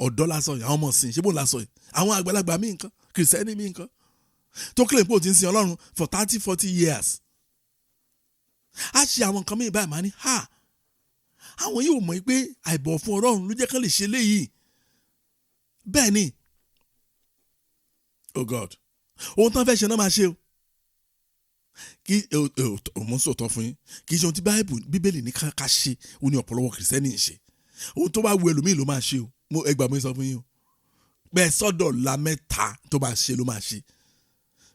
ọ̀dọ́ la sọ yìí, àwọn ọmọ sìn, ṣé bó la sọ yìí? Àwọn àgbàlagbà míì nǹkan, Kìrìsìtẹ́nì míì nǹkan tó kílè pé ó ti ń sin Ọlọ́run for 30, 40 years. ṣe àwọn nǹkan mìíràn báyìí, màá ní ha, àwọn yóò mọ̀ pé àìbọ̀ fún Ọlọ́run ló jẹ́ kán lè ṣe léyìí. Bẹ́ẹ̀ ni, oh God, ohun tán fẹ́ ṣe náà máa ṣe o. Kí mo ń sòótọ́ fún yín, kì í ṣe ohun tí Bíbélì ní ká ṣe ó ní ọ̀pọ̀lọpọ̀ Kìrìsìtẹ́nì ń ṣe. Ohun tó bá wu ẹlòmíì ló máa ṣe o. Mo ẹgbàá mi sọ fún yín o, bẹ́ẹ̀ sọ́dọ̀ la mẹ́ta tó bá ṣe ló máa ṣe.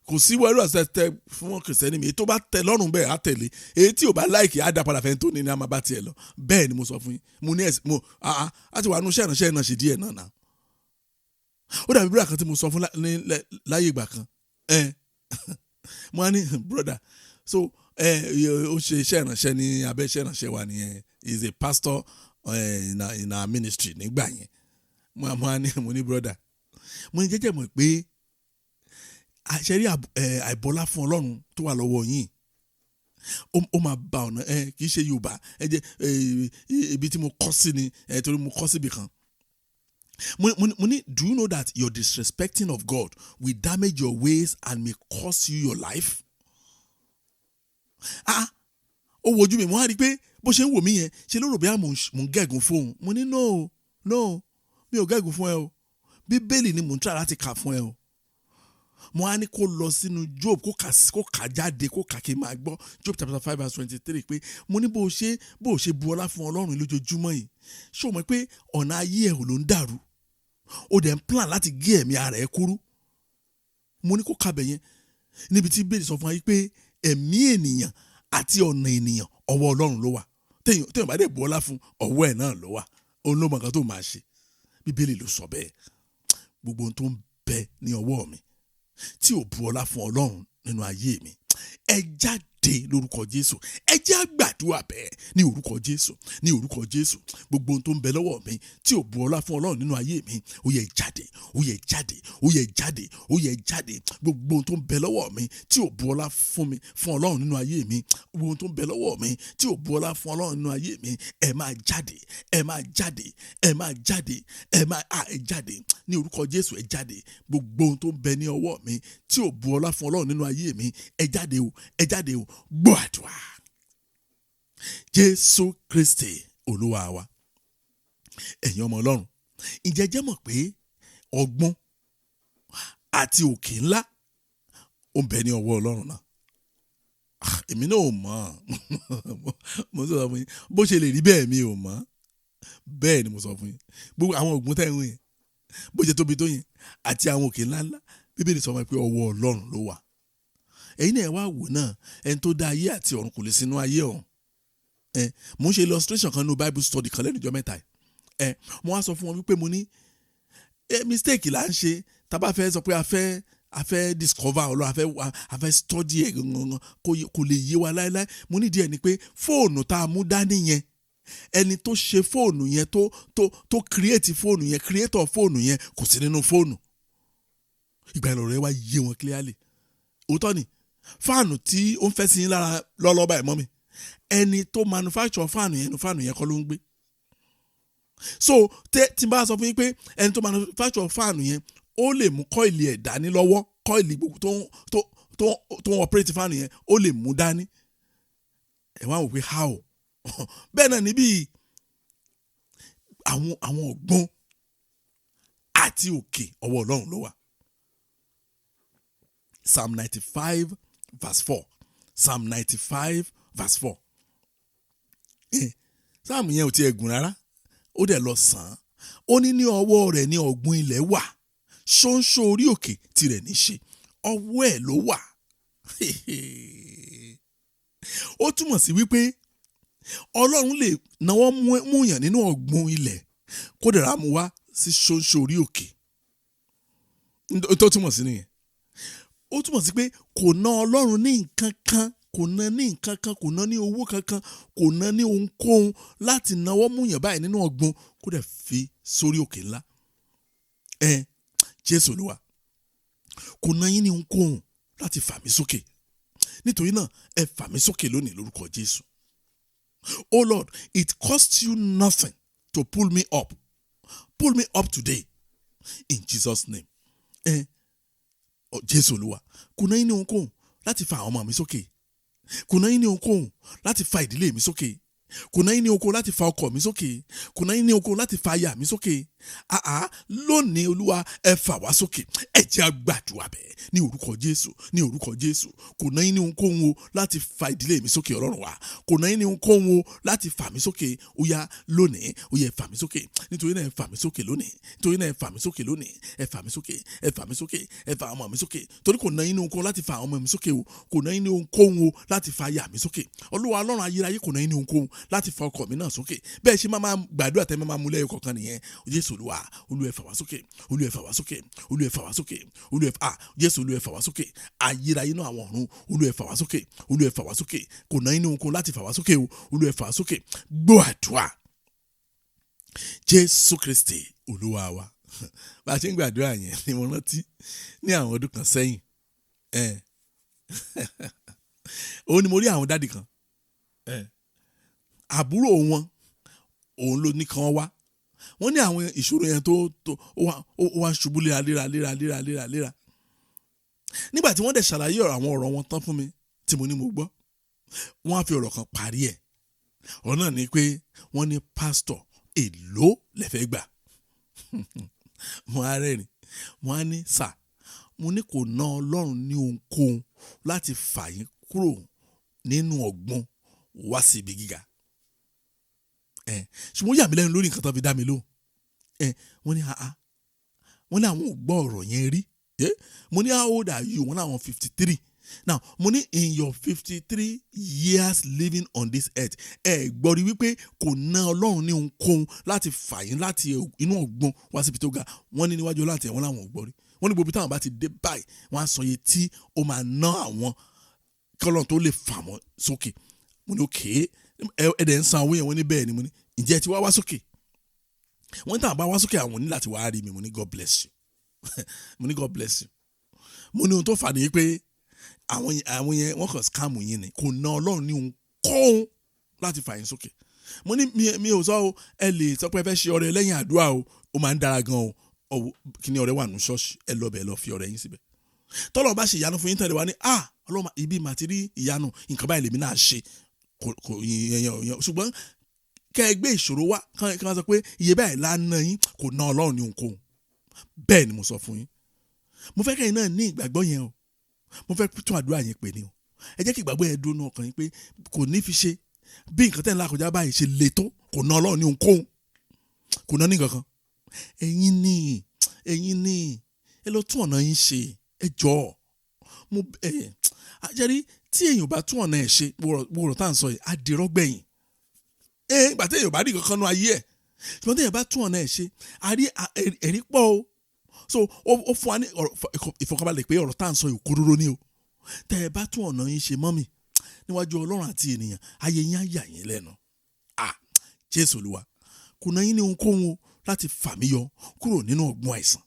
Kò sí wẹ́rú àṣẹ tẹ fún Kìrìsìtẹ́nì mi, èyí tó bá tẹ lọ́rùn bẹ́ẹ̀ á tẹ̀lé, èyí tí ò bá láìkì á dá padà fẹ́ tó ní ní a máa bá tiẹ̀ lọ. Bẹ́ẹ̀ ni mo sọ fún yín. Mo ní ẹ̀sìn mo á ti wà nú iṣẹ́ ìránṣẹ́ náà ṣe díẹ̀ náà náà. Ó dàbí búrọ̀dà kan tí mo sọ fún láyé ìgbà kan. Mo á ní brother, so ó ṣe iṣẹ́ ìránṣẹ́ ní abẹ́ iṣẹ́ ìránṣẹ́ wa nìyẹn, he is a pastor in our ministry nígbà yẹn. Mo á ní, mo ní brother, mo ní jẹ́jẹ́ mọ̀ pé àṣẹrí àìbọlá fún Ọlọ́run tó wà lọ́wọ́ yín, ó máa ba ọ̀nà. Kì í ṣe Yorùbá ẹ jẹ́ ibi tí mo kọ́ sí ni, torí mo kọ́ síbi kan. Mo ní, do you know that your disrespecting of God will damage your ways and may cost you your life? Ah, ó wojú mi, mo á rí i pé bó ṣe ń wò mí yẹn, ṣe ló rò bí mò ń gẹ̀gùn fóun. Mo ní no, no, mi ò gẹ̀gùn fún ẹ o, Bíbélì ni mò ń try láti kà fún ẹ o. Mo á ní kó lọ sínú Job, kó kà jáde, kó kà kí n máa gbọ́. Job chapter 5 verse 23, pé mo ní bó ṣe bu ọlá fún Ọlọ́run lójoojúmọ́ yìí, ṣé o mọ̀ pé ọ̀nà ayé ẹ̀ ò ló ń dàrú, o dẹ̀ ń plan láti gé ẹ̀mí ara ẹ̀ kúrú? Mo ní kó kabẹ̀ yẹn níbi tí Bíbélì sọ fún wa yìí pé ẹ̀mí ènìyàn àti ọ̀nà ènìyàn ọwọ́ Ọlọ́run ló wà. Téèyàn bá dẹ̀ bu ọlá fún, ọwọ́ ẹ̀ náà ló wà, òun ló mọ nǹkan tó máa ṣe. Bíbélì ló sọ bẹ́ẹ̀. Gbogbo ohun tó ń bẹ ní ọwọ́ mi tí ò bu ọlá fún Ọlọ́run nínú ayé mi, ẹ jáde lórúkọ Jésù. Ẹ jẹ́ á gbàdúrà bẹ́ẹ̀ ní orúkọ Jésù, ní orúkọ Jésù. Gbogbo ohun tó ń bẹ lọ́wọ́ mi tí ò bu ọlá fún Ọlọ́run nínú ayé mi, ó yẹ jáde, ó yẹ jáde, ó yẹ jáde, ó yẹ jáde. Gbogbo ohun tó ń bẹ lọ́wọ́ mi tí ò bu ọlá fún mi fún Ọlọ́run nínú ayé mi, gbogbo ohun tó ń bẹ lọ́wọ́ mi tí ò bu ọlá fún Ọlọ́run nínú ayé mi, ẹ máa jáde, ẹ máa jáde, ẹ máa jáde, ẹ máa ẹ jáde ní orúkọ Jésù, ẹ jáde. Gbogbo ohun tó ń bẹ ní ọwọ́ mi tí ò bu ọlá fún Ọlọ́run nínú ayé mi, ẹ jáde o, ẹ jáde o. Gbọ́ àdúrà. Jésù Kristi Olúwa wa. Ẹ̀yin ọmọ Ọlọ́run, ǹjẹ́ jẹ́ mọ̀ pé ọgbọ́n àti òkè ńlá ó ń bẹ ní ọwọ́ Ọlọ́run náà? Èmi náà ò mọ̀. Mo sọ fún yín bó ṣe lè rí bẹ́ẹ̀, mi ò mọ̀. Bẹ́ẹ̀ ni mo sọ fún yín. Gbogbo àwọn ògùn tẹ́ ń wí yẹn, bó ṣe tóbi tó yẹn, àti àwọn òkè ńláńlá, Bíbélì sọ fún mi pé ọwọ́ Ọlọ́run ló wà. Ẹ̀yin náà wá wò náà, ẹni tó dá ayé àti ọ̀run kò lè sínú ayé ọ̀hún. Mo ń ṣe illustration kan nínú Bible study kan lẹ́nu ìjọ mẹ́ta yìí. Mo wá sọ fún wọn wípé mo ní mistake là ń ṣe tá a bá fẹ́ sọ pé a fẹ́ discover Ọlọ́run, a fẹ́ study ẹ̀ gangan, kò lè yé wa láéláé. Mo ní díẹ̀ ni pé fóònù tá a mú dání yẹn, ẹni tó ṣe fóònù yẹn, tó create fóònù yẹn, creator fóònù yẹn kò sí nínú fóònù. Ìgbà ìlọrẹ wa yé wọn clearly. Òótọ́ ni fáànù tí ó ń fẹ́ sí yín lára lọ́lọ́ báyìí mọ́ mi, ẹni tó manufacture fáànù yẹn, fáànù yẹn kọ́ ló ń gbé. So tí n bá sọ fún yín pé ẹni tó manufacture fáànù yẹn, ó lè mú kọ́ìlì ẹ̀ dání lọ́wọ́, kọ́ìlì gbogbo tó ń operate fáànù yẹn, ó lè mú dání. Ẹ wá wò pé how? Bẹ́ẹ̀ náà níbí àwọn ọ̀gbọ́n àti òkè ọwọ́ Ọlọ́run ló wà. Psalm 95 verse 4. Psalm 95 verse 4. Psalm yẹn ò tiẹ̀ gùn rárá, ó dẹ̀ lọ sàn án. Ó ní ní ọwọ́ rẹ̀ ní ọ̀gbun ilẹ̀ wà, ṣóńṣó orí òkè tirẹ̀ ní ṣe, ọwọ́ ẹ̀ ló wà. Ó túmọ̀ sí wípé Ọlọ́run lè náwó múyàn nínú ọ̀gbun ilẹ̀ kó dẹ̀ rà mú wá sí ṣóńṣó orí òkè. Tó túmọ̀ sí nìyẹn. Ó túmọ̀ sí pé kò ná Ọlọ́run ní nǹkan kan, kò ná ní nǹkan kan, kò ná ní owó kankan, kò ná ní ohunkóhun láti náwó múyàn báyìí nínú ọ̀gbun kó dẹ̀ fi sórí òkè ńlá. Jésù Olúwa kò ná yín ní ohunkóhun láti fà mí sókè. Nítorí náà ẹ fà mí sókè lónìí lórúkọ Jésù. Oh Lord, it costs you nothing to pull me up. Pull me up today in Jesus' name. Jésù Olúwa kò ná yín ní ohunkóhun láti fa àwọn ọmọ mi sókè. Kò ná yín ní ohunkóhun láti fa ìdílé mi sókè. Kò ná yín ní ohunkóhun láti fa ọkọ mi sókè. Kò ná yín ní ohunkóhun láti fa aya mi sókè. Àá, lónìí, Olúwa, ẹ fà wá sókè. Ẹ jẹ́ á gbàdúrà bẹ́ẹ̀ ní orúkọ Jésù, ní orúkọ Jésù. Kò ná yín ní ohunkóhun o láti fa ìdílé mi sókè, Ọlọ́run wa. Kò ná yín ní ohunkóhun o láti fà mí sókè. Ó yá, lónìí, ó yẹ, fà mí sókè. Nítorí náà, ẹ fà mí sókè lónìí. Nítorí náà, ẹ fà mí sókè lónìí. Ẹ fà mí sókè, ẹ fà mí sókè, ẹ fà ọmọ mi sókè, torí kò ná yín ní ohunkóhun láti fa ọmọ mi sókè o. Kò ná yín ní ohunkóhun o láti fa aya mi sókè. Olúwa Ọlọ́run ayérayé, kò ná yín ní ohunkóhun láti fa ọkọ mi náà sókè. Bẹ́ẹ̀ ṣe máa gbàdúrà tẹ́ máa mú lẹ́yìn kọ̀ọ̀kan nìyẹn. Jésù Olúwa, Olúwa, ẹ fà wá sókè. Olúwa, ẹ fà wá sókè. Olúwa, ẹ fà wá sókè. Olúwa, ẹ fà, Jésù Olúwa, ẹ fà wá sókè. Ayérayé náà, àwọn ọ̀run, Olúwa, ẹ fà wá sókè. Olúwa, ẹ fà wá sókè. Kò ná yín ní ohunkóhun láti fà wá sókè o. Olúwa, ẹ fà wá sókè. Gbọ́ àdúrà, Jésù Kristi Olúwa wa. Bá a ṣe ń gbàdúrà yẹn ni mo rántí ní àwọn ọdún kan sẹ́yìn ẹ̀, òun ni mo rí àwọn daddy kan ẹ̀, àbúrò wọn, òun ló ní kan wá. Wọ́n ní àwọn ìṣòro yẹn tó ó wá ṣubú léra léra léra léra léra léra. Nígbà tí wọ́n dẹ̀ ṣàlàyé ọ̀rọ̀ àwọn ọ̀rọ̀ wọn tán fún mi, tí mo ní mo gbọ́, wọ́n á fi ọ̀rọ̀ kan parí ẹ̀. Ọ̀rọ̀ náà ni pé wọ́n ní, "Pásítọ̀, èló lẹ fẹ́ gbà?" Mo á rẹ́rìn, mo á ní, "Sir," mo ní, "kò ná Ọlọ́run ní ohunkóhun láti fà yín kúrò nínú ọ̀gbun wá sí ibi gíga." Ẹ ṣùgbọ́n ó yà mí lẹ́nu lórí nǹkan tó fi dá mi lóhùn. Ẹ wọ́n ní, "Àá," wọ́n ní àwọn ò gbọ́ ọ̀rọ̀ yẹn rí. Mo ní, "How old are you?" Wọ́n ní àwọn 53 now. Mo ní, "In your 53 years living on this earth, ẹ gbọ́ rí wípé kò ná Ọlọ́run ní ohunkóhun láti fà yín láti inú ọ̀gbun wá síbi tó ga?" Wọ́n ní níwájú Ọlọ́run àti ẹ̀wọ̀n làwọn ò gbọ́ rí. Wọ́n ní gbogbo táwọn bá ti dé báyìí, wọ́n á sọ iye tí ó máa ná àwọn kí Ọlọ́run tó lè fà wọ́n sókè. Mo ní, "Okay, ẹ dẹ̀ ń san owó yẹn?" Wọ́n ní bẹ́ẹ̀ ni. Mo ní, "Ǹjẹ́ ẹ ti wá wá sókè?" Wọ́n ní táwọn bá wá sókè, àwọn ní láti wá rí mi. Mo ní, "God bless you." Mo ní, "God bless you." Mo ní ohun tó fà ní pé àwọn yẹn, wọ́n kàn scam yín ni. Kò ná Ọlọ́run ní ohunkóhun láti fà yín sókè. Mo ní mi ò sọ o, ẹ lè sọ pé ẹ fẹ́ ṣe ọrẹ lẹ́yìn àdúrà o, ó máa ń dára gan o. Ọwọ́ kí ni ọrẹ wà ní ṣọ́ọ̀ṣì, ẹ lọ bẹ̀, lọ fi ọrẹ yín síbẹ̀. Tọ́lọ̀ bá ṣe ìyanu fún yín tẹ̀lé wa ní, ah, Ọlọ́run, ibi màá ti rí ìyanu, nǹkan báyìí lèmi náà ṣe kò yẹn yẹn. Ṣùgbọ́n kẹ́ ẹ gbé ìṣòro wá, kí wọ́n sọ pé iye báyìí lánàá yín, kò ná Ọlọ́run ní ohunkóhun. Bẹ́ẹ̀ ni mo sọ fún yín. Mo fẹ́ kẹ́yìn náà ní ìgbàgbọ́ yẹn o. Mo fẹ́ tún àdúrà yẹn pè ní o. Ẹ jẹ́ kí ìgbàgbọ́ yẹn dúró ní ọkàn yín pé kò ní fi ṣe bí nǹkan tẹ́ ń là kọjá báyìí ṣe le tó, kò ná Ọlọ́run ní ohunkóhun, kò ná ní kankan. Ẹ̀yin ní ẹ lọ tún ọ̀nà yín ṣe. Ẹ jọ̀ọ́, mo ẹ àjẹrí tí èèyàn bá tún ọ̀nà ẹ̀ ṣe, gbòòrò tá à ń sọ yìí á di rọ́gbẹ̀yìn. Ẹ ìgbà tí èèyàn bá rí kankan nú ayé ẹ̀, ṣùgbọ́n tí èèyàn bá tún ọ̀nà ẹ̀ ṣe, a rí ẹ̀rí pọ̀ o. So ó fún wa ní ìfọ̀kànbalẹ̀ pé ọ̀rọ̀ tá à ń sọ yìí kúrúrú ni o. Tẹ́ ẹ bá tún ọ̀nà yín ṣe, mọ́mì, níwájú Ọlọ́run àti ènìyàn, ayé yín á yà yín lẹ́nu. Ah, Jésù Olúwa, kò ná yín ní ohunkóhun o láti fà mí yọ kúrò nínú ọ̀gbun àìsàn.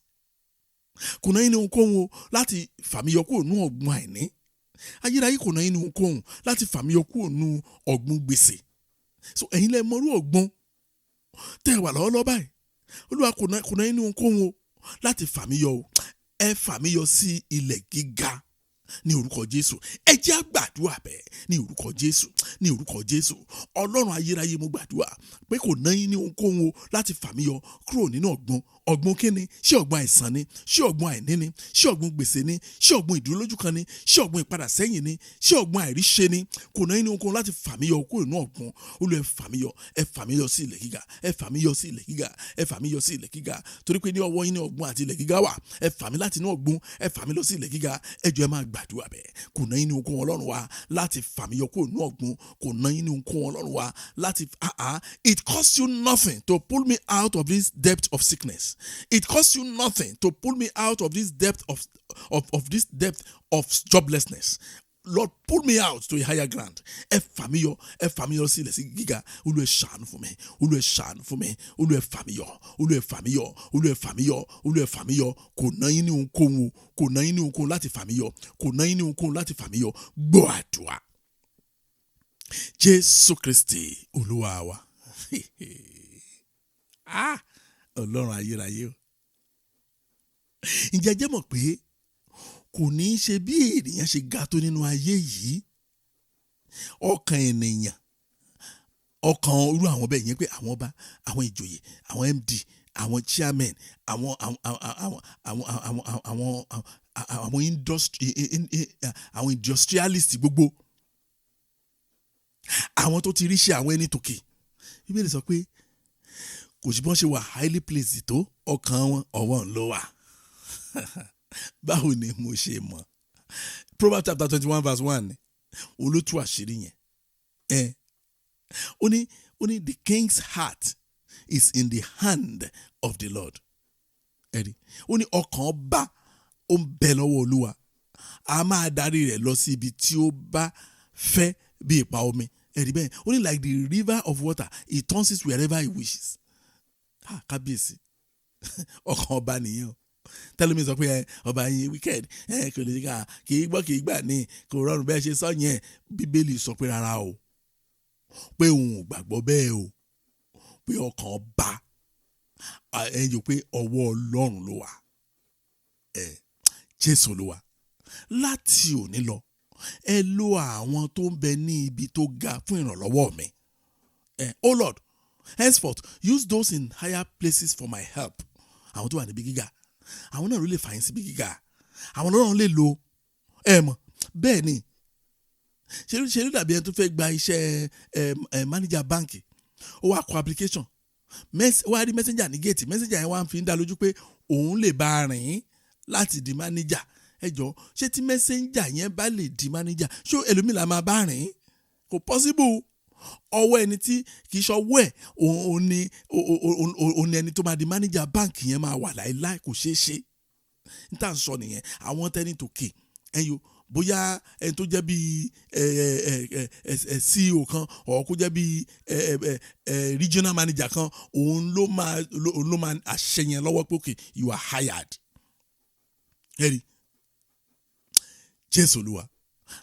Kò ná yín ní ohunkóhun o láti fà mí yọ kúrò nínú ọ̀gbun àìní. Ayérayé, kò ná yín ní ohunkóhun láti fà mí yọ kúrò nínú ọ̀gbun gbèsè. So ẹ̀yin lẹ mọrú ọ̀gbun tẹ́ ẹ wà lọ́wọ́lọ́wọ́ báyìí. Olúwa, kò ná yín ní ohunkóhun o láti fà mí yọ o. Ẹ fà mí yọ sí ilẹ̀ gíga ní orúkọ Jésù. Ẹ jẹ́ á gbàdúrà bẹ́ẹ̀ ní orúkọ Jésù, ní orúkọ Jésù. Ọlọ́run ayérayé, mo gbàdúrà pé kò ná yín ní ohunkóhun o láti fà mí yọ kúrò nínú ọ̀gbun. Ọ̀gbun kíni? Ṣé ọ̀gbun àìsàn ni? Ṣé ọ̀gbun àìní ni? Ṣé ọ̀gbun gbèsè ni? Ṣé ọ̀gbun ìdúrólójú kan ni? Ṣé ọ̀gbun ìpadà sẹ́yìn ni? Ṣé ọ̀gbun àìríṣe ni? Kò ná yín ní ohunkóhun láti fà mí yọ kúrò nínú ọ̀gbun. Olúwa, ẹ fà mí yọ, ẹ fà mí yọ sí ilẹ̀ gíga, ẹ fà mí yọ sí ilẹ̀ gíga, ẹ fà mí yọ sí ilẹ̀ gíga, torí pé ní ọwọ́ yín ní ọ̀gbun àti ilẹ̀ gíga wà. Ẹ fà mí láti inú ọ̀gbun, ẹ fà mí lọ sí ilẹ̀ gíga. Ẹ jọ̀ọ́, ẹ máa gbàdúrà bẹ́ẹ̀. Kò ná yín ní ohunkóhun, Ọlọ́run wa, láti fà mí yọ kúrò nínú ọ̀gbun. Kò ná yín ní ohunkóhun, Ọlọ́run wa, láti ah ah. It costs you nothing to pull me out of this depth of sickness. It costs you nothing to pull me out of this depth of this depth of joblessness. Lord, pull me out to a higher ground. Ẹ fà mí yọ, ẹ fà mí yọ sí ilẹ̀ sí gíga. Olúwa, ẹ ṣàánú fún mi. Olúwa, ẹ ṣàánú fún mi. Olúwa, ẹ fà mí yọ. Olúwa, ẹ fà mí yọ. Olúwa, ẹ fà mí yọ. Olúwa, ẹ fà mí yọ. Kò ná yín ní ohunkóhun o. Kò ná yín ní ohunkóhun láti fà mí yọ. Kò ná yín ní ohunkóhun láti fà mí yọ. Gbọ́ àdúrà, Jésù Kristi Olúwa wa. Ah, Ọlọ́run ayérayé o. Ǹjẹ́ ẹ jẹ́ mọ̀ pé kò ní í ṣe bí ènìyàn ṣe ga tó nínú ayé yìí. Ọkàn ènìyàn, ọkàn irú àwọn bẹ́ẹ̀ yẹn, pé àwọn ọba, àwọn ìjòyè, àwọn MD, àwọn chairman, àwọn àwọn àwọn àwọn àwọn àwọn àwọn industry, àwọn industrialist, gbogbo àwọn tó ti rí ṣe, àwọn ẹni tòkè, Bíbélì sọ pé kò sí bọ́n ṣe wà highly placed tó, ọkàn wọn, ọwọ́ ń ló wà. Báwo ni mo ṣe mọ̀? Proverbs chapter 21 verse 1 olótú àṣírí yẹn. Ẹ ó ní, "The king's heart is in the hand of the Lord." Ẹ̀rí, ó ní ọkàn ọba, ó ń bẹ lọ́wọ́ Olúwa, a máa darí rẹ̀ lọ sí ibi tí ó bá fẹ́ bí ipa omi. Ẹ̀rí bẹ́ẹ̀, ó ní, "Like the river of water, he turns it wherever he wishes." Ah, kábíyèsí! Ọkàn ọba nìyẹn o. Tẹ́lẹ̀mí sọ pé ẹ ọba yín wicked, ẹ kò lè ká, kì í gbọ́, kì í gbà ní, kò rọrùn bẹ́ẹ̀ ṣe sọ yẹn. Bíbélì sọ pé rárá o, pé òun ò gbàgbọ́ bẹ́ẹ̀ o, pé ọkàn ọba ẹ yóò pé ọwọ́ Ọlọ́run ló wà. Ẹ Jésù Olúwa, láti òní lọ, ẹ lo àwọn tó ń bẹ ní ibi tó ga fún ìrànlọ́wọ́ mi. Ẹ, "Oh Lord, henceforth use those in higher places for my help." Àwọn tó wà níbi gíga, àwọn náà ló lè fà yín síbi gíga, àwọn Ọlọ́run lè lo. Ẹ mọ̀ bẹ́ẹ̀ ni, ṣe ló dàbí ẹni tó fẹ́ gba iṣẹ́ ẹ ẹ manager báǹkì. Ó wá kọ application, ó wá rí messenger ní gate. Messenger yẹn wá ń fi ń dá lójú pé òun lè bá a rìn láti di manager. Ẹ jọ, ṣé tí messenger yẹn bá lè di manager, ṣó ẹlòmíì la máa bá rìn? Kò possible. Ọwọ́ ẹni tí kì í ṣọwọ́ ẹ̀, òun ni ẹni tó máa di manager báǹkì yẹn máa wà láéláé. Kò ṣeé ṣe. N tá à ń sọ nìyẹn. Àwọn tẹ́ni tòkè ẹ̀yọ, bóyá ẹni tó jẹ́ bíi ẹ ẹ ẹ ẹ CEO kan ọ̀, kó jẹ́ bíi ẹ ẹ ẹ regional manager kan, òun ló máa àṣẹ yẹn lọ́wọ́ pé, "Okay, you are hired." Ẹ̀rí, Jésù Olúwa,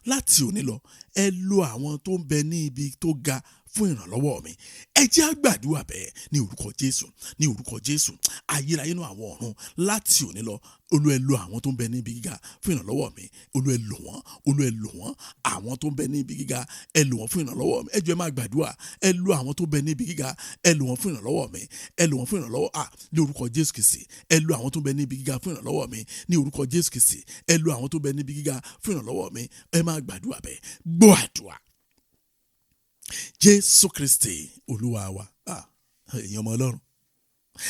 láti òní lọ, ẹ lo àwọn tó ń bẹ ní ibi tó ga fún ìrànlọ́wọ́ mi. Ẹ jẹ́ á gbàdúrà bẹ́ẹ̀ ní orúkọ Jésù, ní orúkọ Jésù. Ayérayé nínú àwọn ọ̀run, láti òní lọ, Olú, ẹ lo àwọn tó ń bẹ ní ibi gíga fún ìrànlọ́wọ́ mi. Olú, ẹ lò wọ́n. Olú, ẹ lò wọ́n. Àwọn tó ń bẹ ní ibi gíga, ẹ lò wọ́n fún ìrànlọ́wọ́ mi. Ẹ jọ̀ọ́, ẹ máa gbàdúrà. Ẹ lo àwọn tó ń bẹ ní ibi gíga, ẹ lò wọ́n fún ìrànlọ́wọ́ mi. Ẹ lò wọ́n fún ìrànlọ́wọ́. Ah, ní orúkọ Jésù Kristi, ẹ lo àwọn tó ń bẹ ní ibi gíga fún ìrànlọ́wọ́ mi. Ní orúkọ Jésù Kristi, ẹ lo àwọn tó ń bẹ ní ibi gíga fún ìrànlọ́wọ́ mi. Ẹ máa gbàdúrà bẹ́ẹ̀. Gbọ́ àdúrà, Jésù Kristi Olúwa wa. Ah, èèyàn ọmọ Ọlọ́run,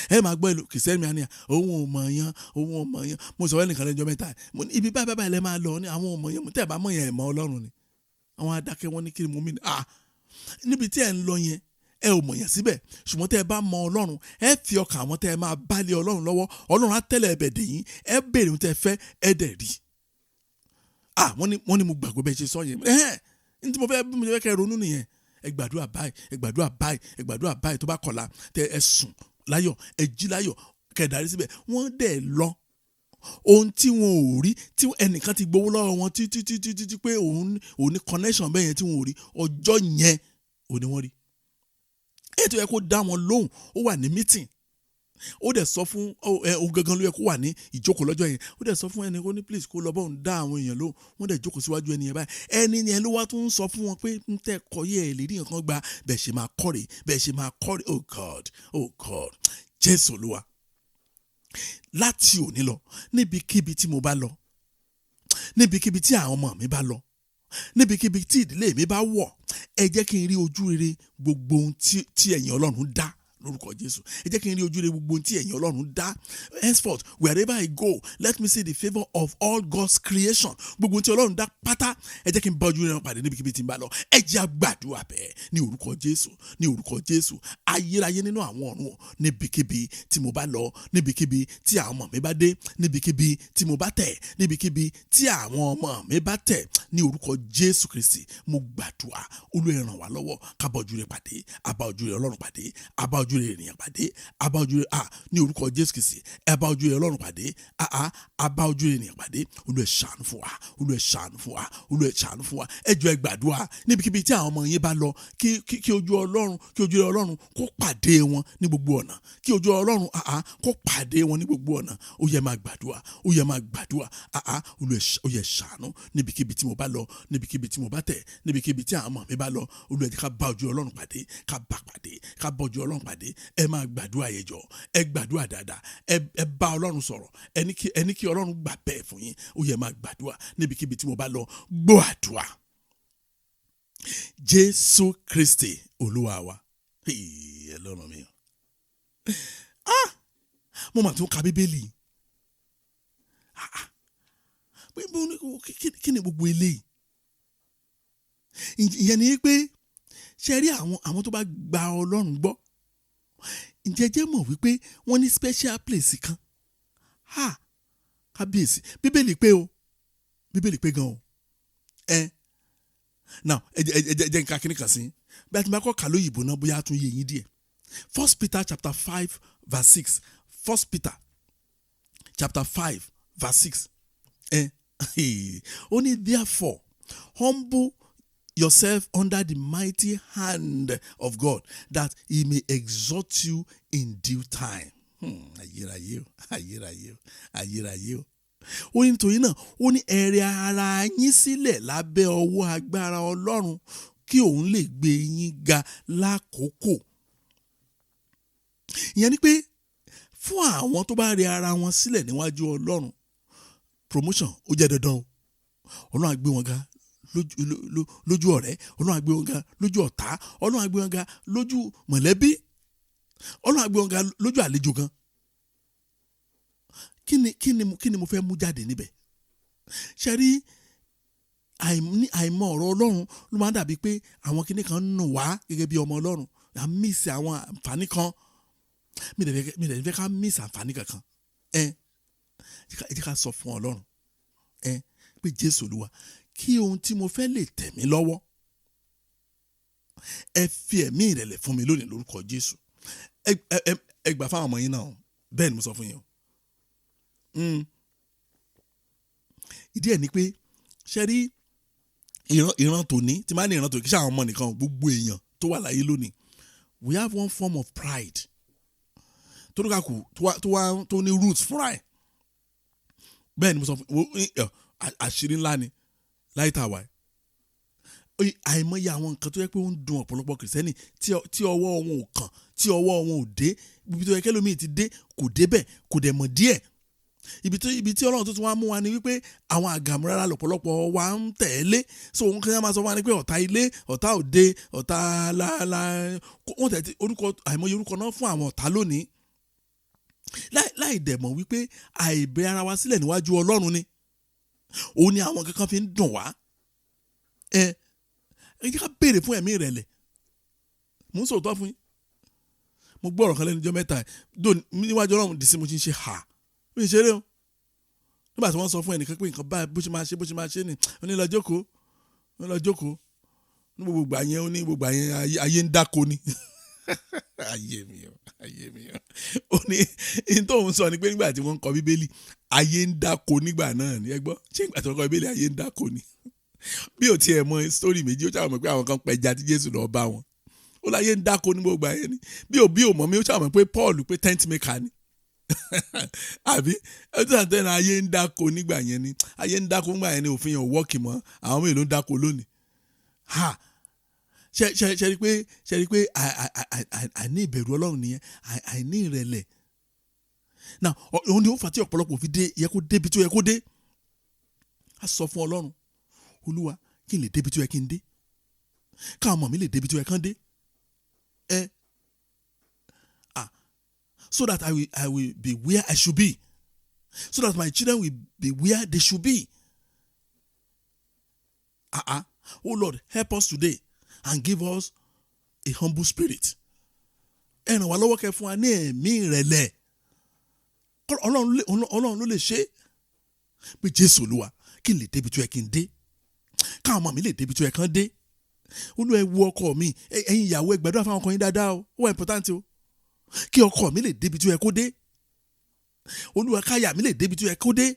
ẹ máa gbọ́ ìlú kìsẹ́mi mi àníyàn, òun ò mọ̀ yan, òun ò mọ̀ yan. Mo sọ ẹnìkan lẹ́jọ́ mẹ́ta, mo ní ibi báyìí báyìí lẹ́ máa lọ ní àwọn ò mọ̀ yan. Tẹ́ ẹ bá mọ̀ yẹn, ẹ̀ mọ̀ Ọlọ́run ni. Àwọn adákẹ́ wọn ní kí ni mo mí ni. Ah, níbi tí ẹ ń lọ yẹn, ẹ ò mọ̀ yẹn síbẹ̀, ṣùgbọ́n tẹ́ ẹ bá mọ Ọlọ́run, ẹ fi ọkàn àwọn tẹ́ ẹ máa bá lé Ọlọ́run lọ́wọ́. Ọlọ́run á tẹ́lẹ̀ ẹ̀bẹ̀ dè yín. Ẹ béèrè ohun tẹ́ ẹ fẹ́, ẹ dẹ̀ rí. Ah, wọ́n ní mo gbàgbọ́ bẹ́ẹ̀ ṣe sọ yẹn. Ẹ̀hẹ́n, ní tí mo fẹ́ bí mo fẹ́ kẹ́ ronú nìyẹn. Ẹ gbàdúrà báyìí, ẹ gbàdúrà báyìí, ẹ gbàdúrà báyìí. Tó bá kọ̀la, tẹ ẹ sùn láyọ̀, ẹ jí láyọ̀, kẹ́ darí síbẹ̀. Wọ́n dẹ̀ lọ. Ohun tí wọn ò rí, tí ẹnìkan ti gbowó lọ́wọ́ wọn títí títí títí pé òun ní connection bẹ́ẹ̀ yẹn tí wọn ò rí, ọjọ́ yẹn òun ni wọ́n rí. Ètò yẹ kó dá wọn lóhùn, ó wà ní meeting. Ó dẹ̀ sọ fún òun gangan ló yẹ kó wà ní ìjókòó lọ́jọ́ yẹn. Ó dẹ̀ sọ fún ẹni kó ní, "Please," kó lọ bá òun dá àwọn èèyàn lóhùn. Wọ́n dẹ̀ jókòó síwájú ẹni yẹn báyìí. Ẹni yẹn ló wá tún ń sọ fún wọn pé ń tẹ́ kọ́ yẹ ẹ̀ lè rí nǹkan gba, bẹ́ẹ̀ ṣe máa kọ́ rè, bẹ́ẹ̀ ṣe máa kọ́ rè. Oh God, oh God! Jésù Olúwa, láti òní lọ, níbikíbi tí mo bá lọ, níbikíbi tí àwọn ọmọ mi bá lọ, níbikíbi tí ìdílé mi bá wọ̀, ẹ jẹ́ kí n rí ojú rere gbogbo ohun tí ẹ̀yin Ọlọ́run dá lórúkọ Jésù. Ẹ jẹ́ kí n rí ojú rere gbogbo ohun tí ẹ̀yin Ọlọ́run dá. Henceforth, wherever I go, let me see the favour of all God's creation. Gbogbo ohun tí Ọlọ́run dá pátá, ẹ jẹ́ kí n bá ojú rere wọn pàdé níbikíbi tí n bá lọ. Ẹ jẹ́ á gbàdúrà bẹ́ẹ̀ ní orúkọ Jésù, ní orúkọ Jésù. Ayérayé nínú àwọn ọ̀run, níbikíbi tí mo bá lọ, níbikíbi tí àwọn ọmọ mi bá dé, níbikíbi tí mo bá tẹ̀, níbikíbi tí àwọn ọmọ mi bá tẹ̀, ní orúkọ Jésù Kristi, mo gbàdúrà. Olúwa, ràn wá lọ́wọ́ ká bá ojú rere pàdé, á bá ojú rere Ọlọ́run pàdé, á bá ojú ojú rere ènìyàn pàdé, a bá ojú rere ní orúkọ Jésù Kristi, ẹ bá ojú rere Ọlọ́run pàdé, a bá ojú rere ènìyàn pàdé. Olúwa ẹ ṣàánú fún wa, Olúwa ẹ ṣàánú fún wa, Olúwa ẹ ṣàánú fún wa. Ẹ jọ̀ọ́, ẹ gbàdúrà níbikíbi tí àwọn ọmọ yín bá lọ, kí ojú Ọlọ́run, kí ojú rere Ọlọ́run kó pàdé wọn ní gbogbo ọ̀nà, kí ojú Ọlọ́run kó pàdé wọn ní gbogbo ọ̀nà. Ó yẹ máa gbàdúrà, ó yẹ máa gbàdúrà. Olúwa ó yẹ ṣàánú níbikíbi tí mo bá lọ, níbikíbi tí mo bá tẹ̀, níbikíbi tí àwọn ọmọ mi bá lọ. Olúwa, jẹ́ ká bá ojú Ọlọ́run pàdé, ká bá pàdé, ká bá ojú Ọlọ́run pàdé. Ẹ máa gbàdúrà yẹn jọ, ẹ gbàdúrà dáadáa, ẹ bá Ọlọ́run sọ̀rọ̀, ẹni kí Ọlọ́run gbà bẹ́ẹ̀ fún yín. Ó yẹ máa gbàdúrà níbikíbi tí mo bá lọ. Gbọ́ àdúrà, Jésù Kristi Olúwa wa. Hey, Ọlọ́run mi, ah, mo mà tún ka Bíbélì. Ah, ah. Pé kí ni gbogbo eléyìí? Ìyẹn ni pé ṣe rí àwọn tó bá gba Ọlọ́run gbọ́, ǹjẹ́ jẹ́ mọ̀ wípé wọ́n ní special place kan? Ha, kábíyèsí! Bíbélì pé o, Bíbélì pé gan o. Ẹ now, ẹ jẹ́ nǹkan kíní kan sí bí a ti máa kọ́ kà lóyìnbó náà, bóyá a tún yé yín díẹ̀. First Peter chapter 5 verse 6. First Peter chapter 5 verse 6. Ẹ ó ní, "Therefore humble yourself under the mighty hand of God, that he may exalt you in due time." Ayérayé o, ayérayé o, ayérayé o! Ó ní nítorí náà, ó ní ẹ rẹ ara yín sílẹ̀ lábẹ́ ọwọ́ agbára Ọlọ́run, kí òun lè gbé yín ga lákòókò. Ìyẹn ni pé fún àwọn tó bá rẹ ara wọn sílẹ̀ níwájú Ọlọ́run, promotion ó jẹ́ dandan o. Ọlọ́run á gbé wọn ga lójú ọ̀rẹ́, Ọlọ́run á gbé wọn ga lójú ọ̀tá, Ọlọ́run á gbé wọn ga lójú mọ̀lẹ́bí, Ọlọ́run á gbé wọn ga lójú àlejò gan. Kí ni mo fẹ́ mú jáde níbẹ̀? Ṣe rí àìmọ̀ ọ̀rọ̀ Ọlọ́run ló máa ń dàbí pé àwọn kinní kan ń nù wá gẹ́gẹ́ bí ọmọ Ọlọ́run, à ń miss àwọn àǹfààní kan. Mi dẹ̀ fẹ́ ká miss àǹfààní kankan. Ẹ jẹ́ ká sọ fún Ọlọ́run ẹ pé, Jésù Olúwa, kí ohun tí mo fẹ́ lè tẹ̀ mí lọ́wọ́, ẹ fi ẹ̀mí ìrẹ̀lẹ̀ fún mi lónìí lórúkọ Jésù. Ẹ gbà fáwọn ọmọ yín náà, bẹ́ẹ̀ ni mo sọ fún yín o. Ìdí ẹ̀ ni pé ṣe rí ìran tòní tí máa ní ìran tòní, kí ṣe àwọn ọmọ nìkan, gbogbo èèyàn tó wà láyé lónìí, we have one form of pride tó dúkà kù tó wá tó ní roots fúnra ẹ̀. Bẹ́ẹ̀ ni mo sọ fún wo, àṣírí ńlá ni láyé tá a wà yìí. Àìmọye àwọn nǹkan tó yẹ pé ó ń dun ọ̀pọ̀lọpọ̀ Kìrìsìtẹ́nì tí ọwọ́ wọn ò kàn, tí ọwọ́ wọn ò dé ibi tó yẹ kẹ́lòmíì ti dé, kò débẹ̀, kò dẹ̀ mọ̀ díẹ̀. Ibi tí Ọlọ́run tó tún wá mú wa ni wípé àwọn àgàmúrárá lọ́pọ̀lọpọ̀ wa ń tẹ̀lé. So òun kan máa sọ fún wa ni pé ọ̀tá ilé, ọ̀tá òde, ọ̀tá la wọ́n tẹ̀ tí orúkọ, àìmọye orúkọ náà fún àwọn ọ̀tá lónìí, láì dẹ̀ mọ̀ wípé àìbẹ̀ ara wa sílẹ̀ níwájú Ọlọ́run ni òun ni àwọn kankan fi ń dùn wá. Ẹ jẹ́ ká béèrè fún ẹ̀mí ìrẹ̀lẹ̀. Mò ń sòótọ́ fún yín, mo gbọ́ ọ̀rọ̀ kan lẹ́nu ọjọ́ mẹ́ta níwájú Ọlọ́run dì sí mo ti ń ṣe hà mí ṣeré o. Nígbà tí wọ́n sọ fún ẹnìkan pé nǹkan báyìí, bó ṣe máa ṣe, bó ṣe máa ṣe ni, ó ní lọ jókòó, ó ní lọ jókòó. Ní gbogbo ìgbà yẹn, ó ní gbogbo ìgbà yẹn, ayé ń dáko ni. Ayé mi o, ayé mi o! Ó ní ní tóun sọ ni pé nígbà tí wọ́n ń kọ Bíbélì, ayé ń dáko nígbà náà ni. Ẹ gbọ́, ṣé ìgbà tí wọ́n kọ Bíbélì, ayé ń dáko ni? Bí ò tiẹ̀ mọ story méjì, ó ṣàmọ̀ pé àwọn kan pẹja tí Jésù lọ bá wọn. Ó láyé ń dáko ní gbogbo ayé ni. Bí ò mọ̀ mi, ó ṣàmọ̀ pé Paul pé tent maker ni, àbí ó tún àtẹnu ayé ń dáko nígbà yẹn ni. Ayé ń dáko nígbà yẹn ni, òfin yẹn ò wọ́ọ̀kì mọ́. Àwọn mélòó ń dáko lónìí? Ha, ṣe rí pé àìní ìbẹ̀rù Ọlọ́run nìyẹn, àìní ìrẹ̀lẹ̀. Now, òun ni ó fà tí ọ̀pọ̀lọpọ̀ fi dé yẹ kó débi tó yẹ kó dé. A sọ fún Ọlọ́run, Olúwa, kí n lè débi tó yẹ kí n dé, káwọn ọmọ mi lè débi tó yẹ kán dé, ẹ ah, so that I will be where I should be, so that my children will be where they should be. Ah ah, oh Lord, help us today and give us a humble spirit. Ẹ ràn wá lọ́wọ́, kẹ́ fún wa ní ẹ̀mí ìrẹ̀lẹ̀. Ọlọ́run ló lè ṣe é pé, Jésù Olúwa, kí n lè débi tó yẹ kí n dé, káwọn ọmọ mi lè débi tó yẹ kán dé. Olúwa, ẹ wo ọkọ mi. Ẹ̀yin ìyàwó, ẹ gbàdúrà fáwọn ọkọ yín dáadáa o. Ó wà important o. Kí ọkọ mi lè débi tó yẹ kó dé. Olúwa, káyà mi lè débi tó yẹ kó dé.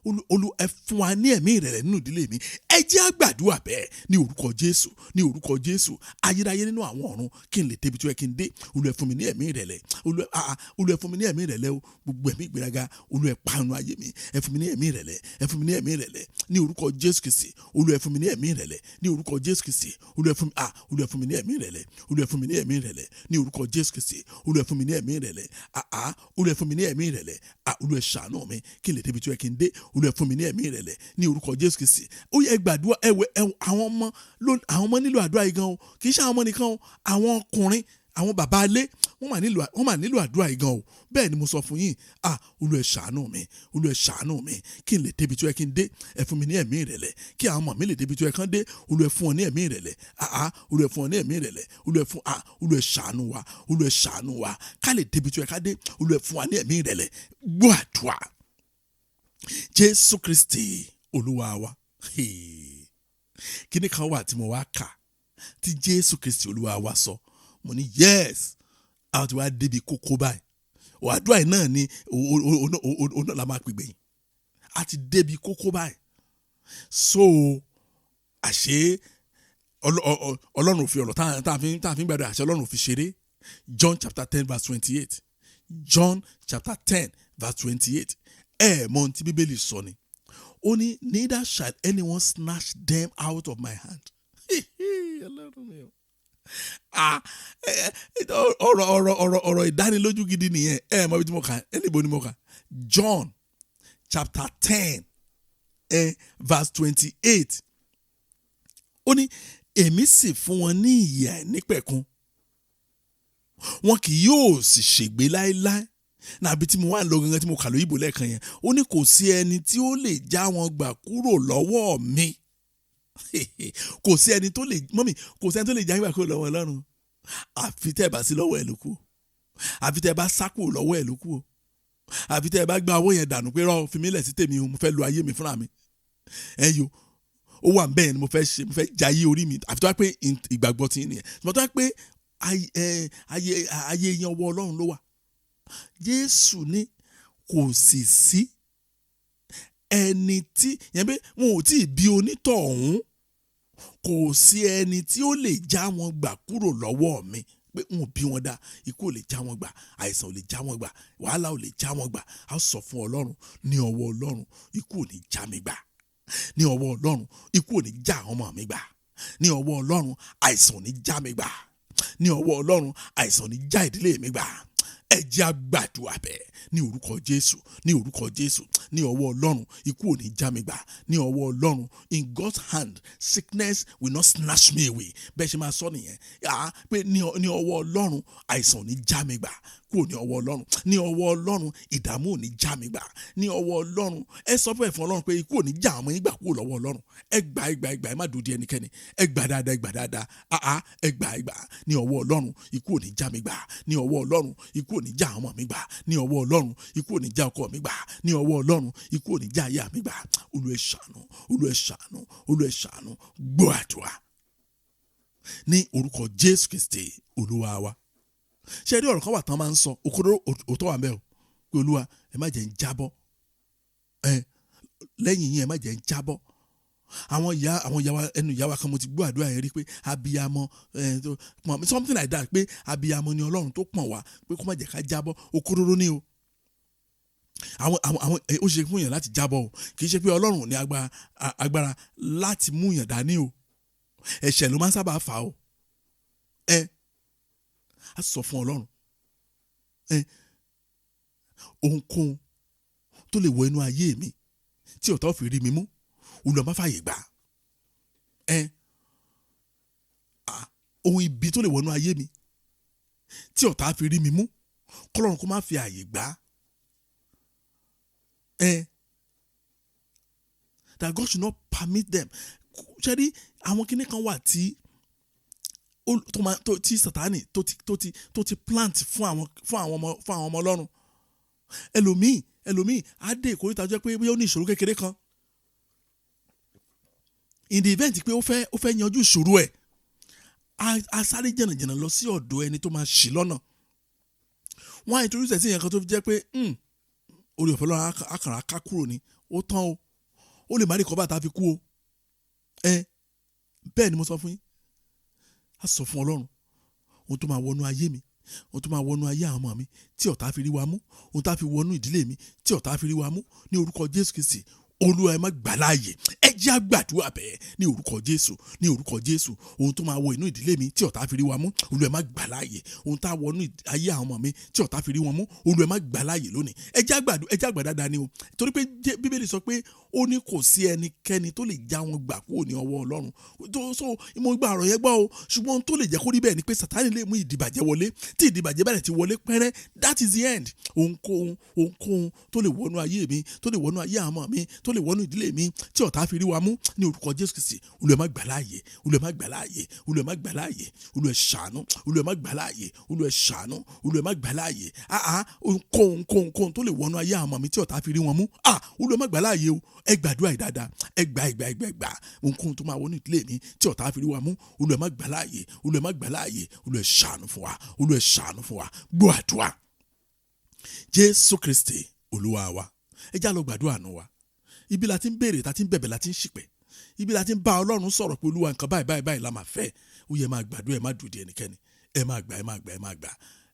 Olú, ẹ fún wa ní ẹ̀mí ìrẹ̀lẹ̀ nínú ìdílé mi. Ẹ jẹ́ á gbàdúrà bẹ́ẹ̀ ní orúkọ Jésù, ní orúkọ Jésù. Ayérayé nínú àwọn ọ̀run, kí n lè débi tó yẹ kí n dé, Olú, ẹ fún mi ní ẹ̀mí ìrẹ̀lẹ̀. Olú, Olú, ẹ fún mi ní ẹ̀mí ìrẹ̀lẹ̀ o. Gbogbo ẹ̀mí ìgbéraga, Olú, ẹ panu ayé mi. Ẹ fún mi ní ẹ̀mí ìrẹ̀lẹ̀, ẹ fún mi ní ẹ̀mí ìrẹ̀lẹ̀ ní orúkọ Jésù Kristi. Olú, ẹ fún mi ní ẹ̀mí ìrẹ̀lẹ̀ ní orúkọ Jésù Kristi. Olú, ẹ fún mi, ah, Olú, ẹ fún mi ní ẹ̀mí ìrẹ̀lẹ̀. Olú, ẹ fún mi ní ẹ̀mí ìrẹ̀lẹ̀ ní orúkọ Jésù Kristi. Olú, ẹ fún mi ní ẹ̀mí ìrẹ̀lẹ̀. Ah, ah, Olú, ẹ fún mi ní ẹ̀mí ìrẹ̀lẹ̀. Ah, Olú, ẹ ṣàánú mi kí n lè débi tó yẹ kí n dé. Olú, ẹ fún mi ní ẹ̀mí ìrẹ̀lẹ̀ ní orúkọ Jésù Kristi. Ó yẹ gbàdúrà. Ẹwẹ, àwọn ọmọ nílò àdúrà yìí gan o. Kì í ṣe àwọn ọmọ nìkan o, àwọn ọkùnrin, àwọn bàbá ilé, wọ́n mà nílò àdúrà yìí gan o. Bẹ́ẹ̀ ni mo sọ fún yín. Ah, Olú, ẹ ṣàánú mi. Olú, ẹ ṣàánú mi kí n lè débi tó yẹ kí n dé. Ẹ fún mi ní ẹ̀mí ìrẹ̀lẹ̀ kí àwọn ọmọ mi lè débi tó yẹ kán dé. Olú, ẹ fún wọn ní ẹ̀mí ìrẹ̀lẹ̀. Ah, ah, Olú, ẹ fún wọn ní ẹ̀mí ìrẹ̀lẹ̀. Olú, ẹ fún, ah, Olú, ẹ ṣàánú wa. Olú, ẹ ṣàánú wa ká lè débi tó yẹ ká dé. Olú, ẹ fún wa ní ẹ̀mí ìrẹ̀lẹ̀. Gbọ́ àdúrà, Jésù Kristi Olúwa wa. Kíní kan wà tí mo wá kà tí Jésù Kristi Olúwa wa sọ. Mo ní yes, àwọn tí wàá débi kókó báyìí. Àdúrà yìí náà ni o náà la máa pè gbẹ̀yìn. A ti débi kókó báyìí. So àṣé Ọlọ́run ò fi ọ̀rọ̀ tá a fi ń gbàdúrà, àṣẹ Ọlọ́run ò fi ṣeré. John chapter 10 verse 28, John chapter 10 verse 28. Ẹ mọ ohun tí Bíbélì sọ ni. Ó ní, "Neither shall anyone snatch them out of my hand." Ọlọ́run mi o! Ah, ọ̀rọ̀ ìdánilójú gidi nìyẹn. Ẹ mọ ibi tí mo kà ẹ? Níbo ni mo kà? John chapter 10, verse 28. Ó ní, "Èmi sì fún wọn ní ìyè àìnípẹ̀kun, wọn kì yóò sì ṣègbé láéláé." Nàbí tí mo wá ń lọ gangan tí mo kà lóyìnbó lẹ́ẹ̀kan yẹn, ó ní kò sí ẹni tí ó lè já wọn gbà kúrò lọ́wọ́ mi. Kò sí ẹni tó lè mọ́mì, kò sí ẹni tó lè já yín gbà kúrò lọ́wọ́ Ọlọ́run, àfi tẹ́ ẹ bá sí lọ́wọ́ ẹ̀ ló kù, àfi tẹ́ ẹ bá sá kúrò lọ́wọ́ ẹ̀ ló kù o, àfi tẹ́ ẹ bá gba owó yẹn dànù pé rọ́ fi mí lẹ̀ sí tèmi o, mo fẹ́ lo ayé mi fúnra mi. Ẹ yo, ó wà bẹ́ẹ̀ ni mo fẹ́ ṣe, mo fẹ́ jayé orí mi. Àfi tó wá pé ìgbàgbọ́ ti nìyẹn. Ṣùgbọ́n tó wá pé ayé yẹn, ọwọ́ Ọlọ́run ló wà. Jésù ní kò sì sí ẹni tí yẹn pé wọn ò tí ì bí onítọ̀hún, kò sí ẹni tí ó lè já wọn gbà kúrò lọ́wọ́ mi, pé wọn ò bí wọn dá. Ikú ò lè já wọn gbà, àìsàn ò lè já wọn gbà, wàhálà ò lè já wọn gbà. A sọ fún Ọlọ́run, ní ọwọ́ Ọlọ́run, ikú ò ní já mi gbà. Ní ọwọ́ Ọlọ́run, ikú ò ní já àwọn ọmọ mi gbà. Ní ọwọ́ Ọlọ́run, àìsàn ò ní já mi gbà. Ní ọwọ́ Ọlọ́run, àìsàn ò ní já ìdílé mi gbà. Ẹ jẹ́ á gbàdúrà bẹ́ẹ̀ ní orúkọ Jésù, ní orúkọ Jésù. Ní ọwọ́ Ọlọ́run, ikú ò ní já mi gbà. Ní ọwọ́ Ọlọ́run, in God's hand, sickness will not snatch me away. Bẹ́ẹ̀ ṣe máa sọ nìyẹn pé ní ọwọ́ Ọlọ́run, àìsàn ò ní já mi gbà kúrò ní ọwọ́ Ọlọ́run. Ní ọwọ́ Ọlọ́run, ìdààmú ò ní já mi gbà. Ní ọwọ́ Ọlọ́run. Ẹ sọ fún ẹ̀fọn Ọlọ́run pé ikú ò ní já àwọn yín gbà kúrò lọ́wọ́ Ọlọ́run. Ẹ gbà, ẹ gbà, ẹ gbà. Ẹ má dúró di ẹnikẹ́ni. Ẹ gbà dáadáa, ẹ gbà dáadáa. Ẹ gbà, ẹ gbà. Ní ọwọ́ Ọlọ́run, ikú ò ní já mi gbà. Ní ọwọ́ Ọlọ́run, ikú ò ní já àwọn ọmọ mi gbà. Ní ọwọ́ Ọlọ́run, ikú ò ní já ọkọ mi gbà. Ní ọwọ́ Ọlọ́run, ikú ò ní já aya mi gbà. Olú, ẹ ṣàánú. Olú, ẹ ṣàánú. Olú, ẹ ṣàánú. Gbọ́ àdúrà ní orúkọ Jésù Kristi Olúwa wa. Ṣé ẹ rí ọ̀rọ̀ kan wà tán máa ń sọ, òkúrò òótọ́ wà mẹ́ o, pé Olúwa, ẹ má jẹ́ ń jábọ́ ẹ lẹ́yìn yín, ẹ má jẹ́ ń jábọ́. Àwọn ìyá wa, ẹnu ìyá wa kan mo ti gbọ́ àdúrà yẹn rí pé abiyamọ ẹ tó pọ̀n, something like that, pé abiyamọ ni Ọlọ́run tó pọ̀n wá, pé kó má jẹ́ ká jábọ́. Òkúròrò ni o. Àwọn ó ṣe fún yàn láti jábọ́ o. Kì í ṣe pé Ọlọ́run ò ní agbára láti mú yàn dání o. Ẹ̀ṣẹ̀ ló máa ń sábà fà o. Ẹ á sọ fún Ọlọ́run, ẹ ohunkóhun tó lè wọ inú ayé mi tí ọ̀tá ò fi rí mi mú, Olúwa, má fààyè gbà. Ẹ ohun ibi tó lè wọ inú ayé mi tí ọ̀tá fi rí mi mú, kọ́lọ́run kó má fi àyè gbà. Ẹ that God should not permit them. Ṣe rí àwọn kinní kan wà tí tó máa tó tí Sátánì tó ti plant fún àwọn ọmọ Ọlọ́run. Ẹlòmíì á dé ìkórìtà jẹ́ pé bóyá ó ní ìṣòro kékeré kan. In the event pé ó fẹ́ yanjú ìṣòro ẹ̀, á sáré jìnnàjìnnà lọ sí ọ̀dọ̀ ẹni tó máa ṣì lọ́nà. Wọ́n á introduce ẹ̀ sí èèyàn kan tó fi jẹ́ pé orí ọ̀fẹ́ Ọlọ́run akàrà ká kúrò ní ó tán o, ó lè má rí kọ́bà tá a fi kú o. Ẹ bẹ́ẹ̀ ni mo sọ fún yín. A sọ fún Ọlọ́run ohun tó máa wọnú ayé mi, ohun tó máa wọnú ayé àwọn ọmọ mi tí ọ̀tá fi rí wa mú, ohun tá fi wọnú ìdílé mi tí ọ̀tá fi rí wa mú, ní orúkọ Jésù Kristi, Olúwa, ẹ má gbà láàyè. Ẹ jẹ́ á gbàdúrà bẹ́ẹ̀ ní orúkọ Jésù, ní orúkọ Jésù. Ohun tó máa wọ inú ìdílé mi tí ọ̀tá fi rí wa mú, Olúwa, ẹ má gbà láàyè. Ohun tá wọnú ayé àwọn ọmọ mi tí ọ̀tá fi rí wọn mú, Olúwa, ẹ má gbà láàyè lónìí. Ẹ jẹ́ á gbàdúrà, ẹ jẹ́ á gbà dáadáa ni o, torí pé Bíbélì sọ pé ó ní kò sí ẹnikẹ́ni tó lè já wọn gbà kúrò ní ọwọ́ Ọlọ́run tó. So mo gba ọ̀rọ̀ yẹn gbọ́ o, ṣùgbọ́n ohun tó lè jẹ́ kó rí bẹ́ẹ̀ ni pé Sátánì lè mú ìdìbàjẹ́ wọlé. Tí ìdìbàjẹ́ bẹ̀rẹ̀ ti wọlé pẹ́rẹ́, that is the end. Ohunkóhun, ohunkóhun tó lè wọnú ayé mi, tó lè wọnú ayé àwọn ọmọ mi, tó lè wọnú ìdílé mi tí ọ̀tá fi rí wa mú, ní orúkọ Jésù Kristi, Olúwa, má gbà láàyè. Olúwa, má gbà láàyè. Olúwa, má gbà láàyè. Olúwa, ṣàánú. Olúwa, má gbà láàyè. Olúwa, ṣàánú. Olúwa, má gbà láàyè. Ah, ohunkóhun, ohunkóhun tó lè wọnú ayé àwọn ọmọ mi tí ọ̀tá fi rí wọn mú, ah, Olúwa, má gbà láàyè o. Ẹ gbàdúrà yìí dáadáa. Ẹ gbà, ẹ gbà, ẹ gbà, ẹ gbà. Ohunkóhun tó máa wọnú ìdílé mi tí ọ̀tá fi rí wa mú, Olúwa, má gbà láàyè. Olúwa, má gbà láàyè. Olúwa, ṣàánú fún wa. Olúwa, ṣàánú fún wa. Gbọ́ àdúrà, Jésù Kristi Olúwa wa. Ẹ já lọ gbàdúrà nù wa. Ibi la ti ń béèrè, ta ti ń bẹ̀bẹ̀, la ti ń ṣìpẹ̀. Ibi la ti ń bá Ọlọ́run sọ̀rọ̀ pé, Olúwa, nǹkan báyìí báyìí báyìí la máa fẹ́. Ó yẹ máa gbàdúrà, ẹ má dùn di ẹnikẹ́ni. Ẹ máa gbà, ẹ máa gbà, ẹ máa gbà,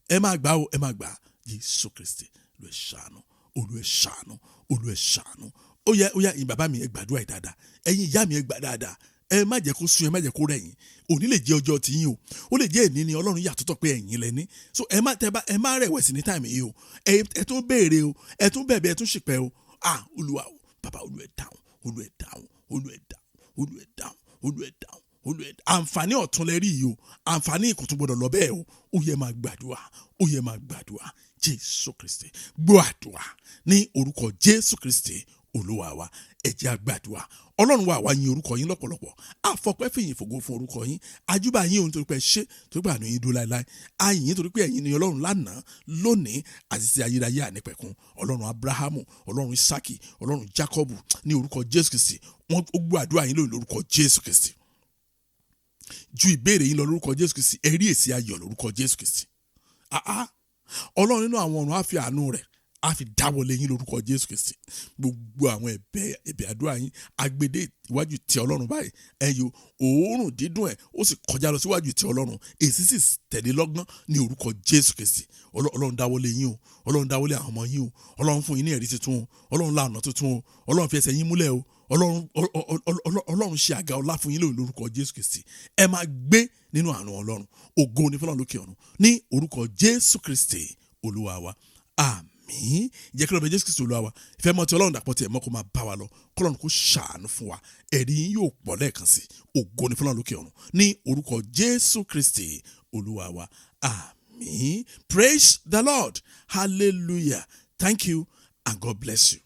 ẹ máa gbà o, ẹ máa gbà. Jésù Kristi, Olúwa, ṣàánú. Olúwa, ṣàánú. Olúwa, ṣàánú. Ó yẹ, ó yẹ. Ẹ̀yin bàbá mi, ẹ gbàdúrà yìí dáadáa. Ẹ̀yin ìyá mi, ẹ gbà dáadáa. Ẹ má jẹ́ kó sú, ẹ má jẹ́ kó rẹ̀ yín. Òní lè jẹ́ ọjọ́ tiyín o, ó lè jẹ́ èní ni Ọlọ́run yàtọ̀tọ̀ pé ẹ̀yin lẹ́ní. So ẹ má tẹ bá, ẹ má rẹ̀wẹ̀sì ní time yìí o. Ẹ tún béèrè o, ẹ tún bẹ̀bẹ̀, ẹ tún ṣìpẹ̀ o. Ah, Olúwa o, bàbá, Olúwa, ẹ dáhùn. Olúwa, ẹ dáhùn. Olúwa, ẹ dáhùn. Olúwa, ẹ dáhùn. Olúwa, ẹ dáhùn. Olúwa, ẹ dáhùn. Àǹfààní ọ̀tún lẹ rí yìí o, àǹfààní kò tún gbọdọ̀ lọ bẹ́ẹ̀ o. Ó yẹ máa gbàdúrà, ó yẹ máa gbàdúrà. Jésù Kristi, gbọ́ àdúrà ní orúkọ Jésù Kristi Olúwa wa. Ẹ jẹ́ á gbàdúrà. Ọlọ́run wa, àwa yin orúkọ yín lọ́pọ̀lọpọ̀. Àfọpẹ́, fìyìn, fògo fún orúkọ yín. Àjúbà yín òun torí pé ẹ ṣé, torí pé àánú yín dúró láéláé. A yìn yín torí pé ẹ̀yin ni Ọlọ́run lánàá, lónìí àti sí ayérayé ànípẹ̀kun. Ọlọ́run Abrahamu, Ọlọ́run Isaki, Ọlọ́run Jacobu, ní orúkọ Jésù Kristi, wọ́n gbọ́ àdúrà yín lónìí lórúkọ Jésù Kristi. Ju ìbéèrè yín lọ lórúkọ Jésù Kristi. Ẹ rí èsì ayọ̀ lórúkọ Jésù Kristi. Ah, Ọlọ́run nínú àwọn ọ̀run á fi àánú rẹ̀ á fi dáwọ́lé yín lórúkọ Jésù Kristi. Gbogbo àwọn ẹ̀bẹ̀ àdúrà yín agbede iwájú tí Ọlọ́run báyìí, ẹ̀yọ òórùn dídùn ẹ̀ ó sì kọjá lọ síwájú tí Ọlọ́run, èsì sì tẹ̀lé lọ́gán ní orúkọ Jésù Kristi. Ọlọ́run dáwọ́lé yín o. Ọlọ́run dáwọ́lé àwọn ọmọ yín o. Ọlọ́run fún yín ní ẹ̀rí tuntun o. Ọlọ́run la ọ̀nà tuntun o. Ọlọ́run fi ẹsẹ̀ yín múlẹ̀ o. Ọlọ́run ṣe àga ọlá fún yín lónìí lórúkọ Jésù Kristi. Ẹ máa gbé nínú àánú Ọlọ́run. Ògo ní fọlọ́run lókè ọ̀run, ní orúkọ Jésù Kristi Olúwa wa, àmín. Jẹ́ kí lọ́bẹ̀ Jésù Kristi Olúwa wa, ìfẹ́ mọ́ ti Ọlọ́run, dàpọ̀ tiẹ̀ mọ́, kó máa bá wa lọ. Kọ́lọ́run kó ṣàánú fún wa. Ẹ̀rí yín yóò pọ̀ lẹ́ẹ̀kan sí. Ògo ní fọlọ́run lókè ọ̀run, ní orúkọ Jésù Kristi Olúwa wa, àmín. Praise the Lord. Hallelujah. Thank you and God bless you.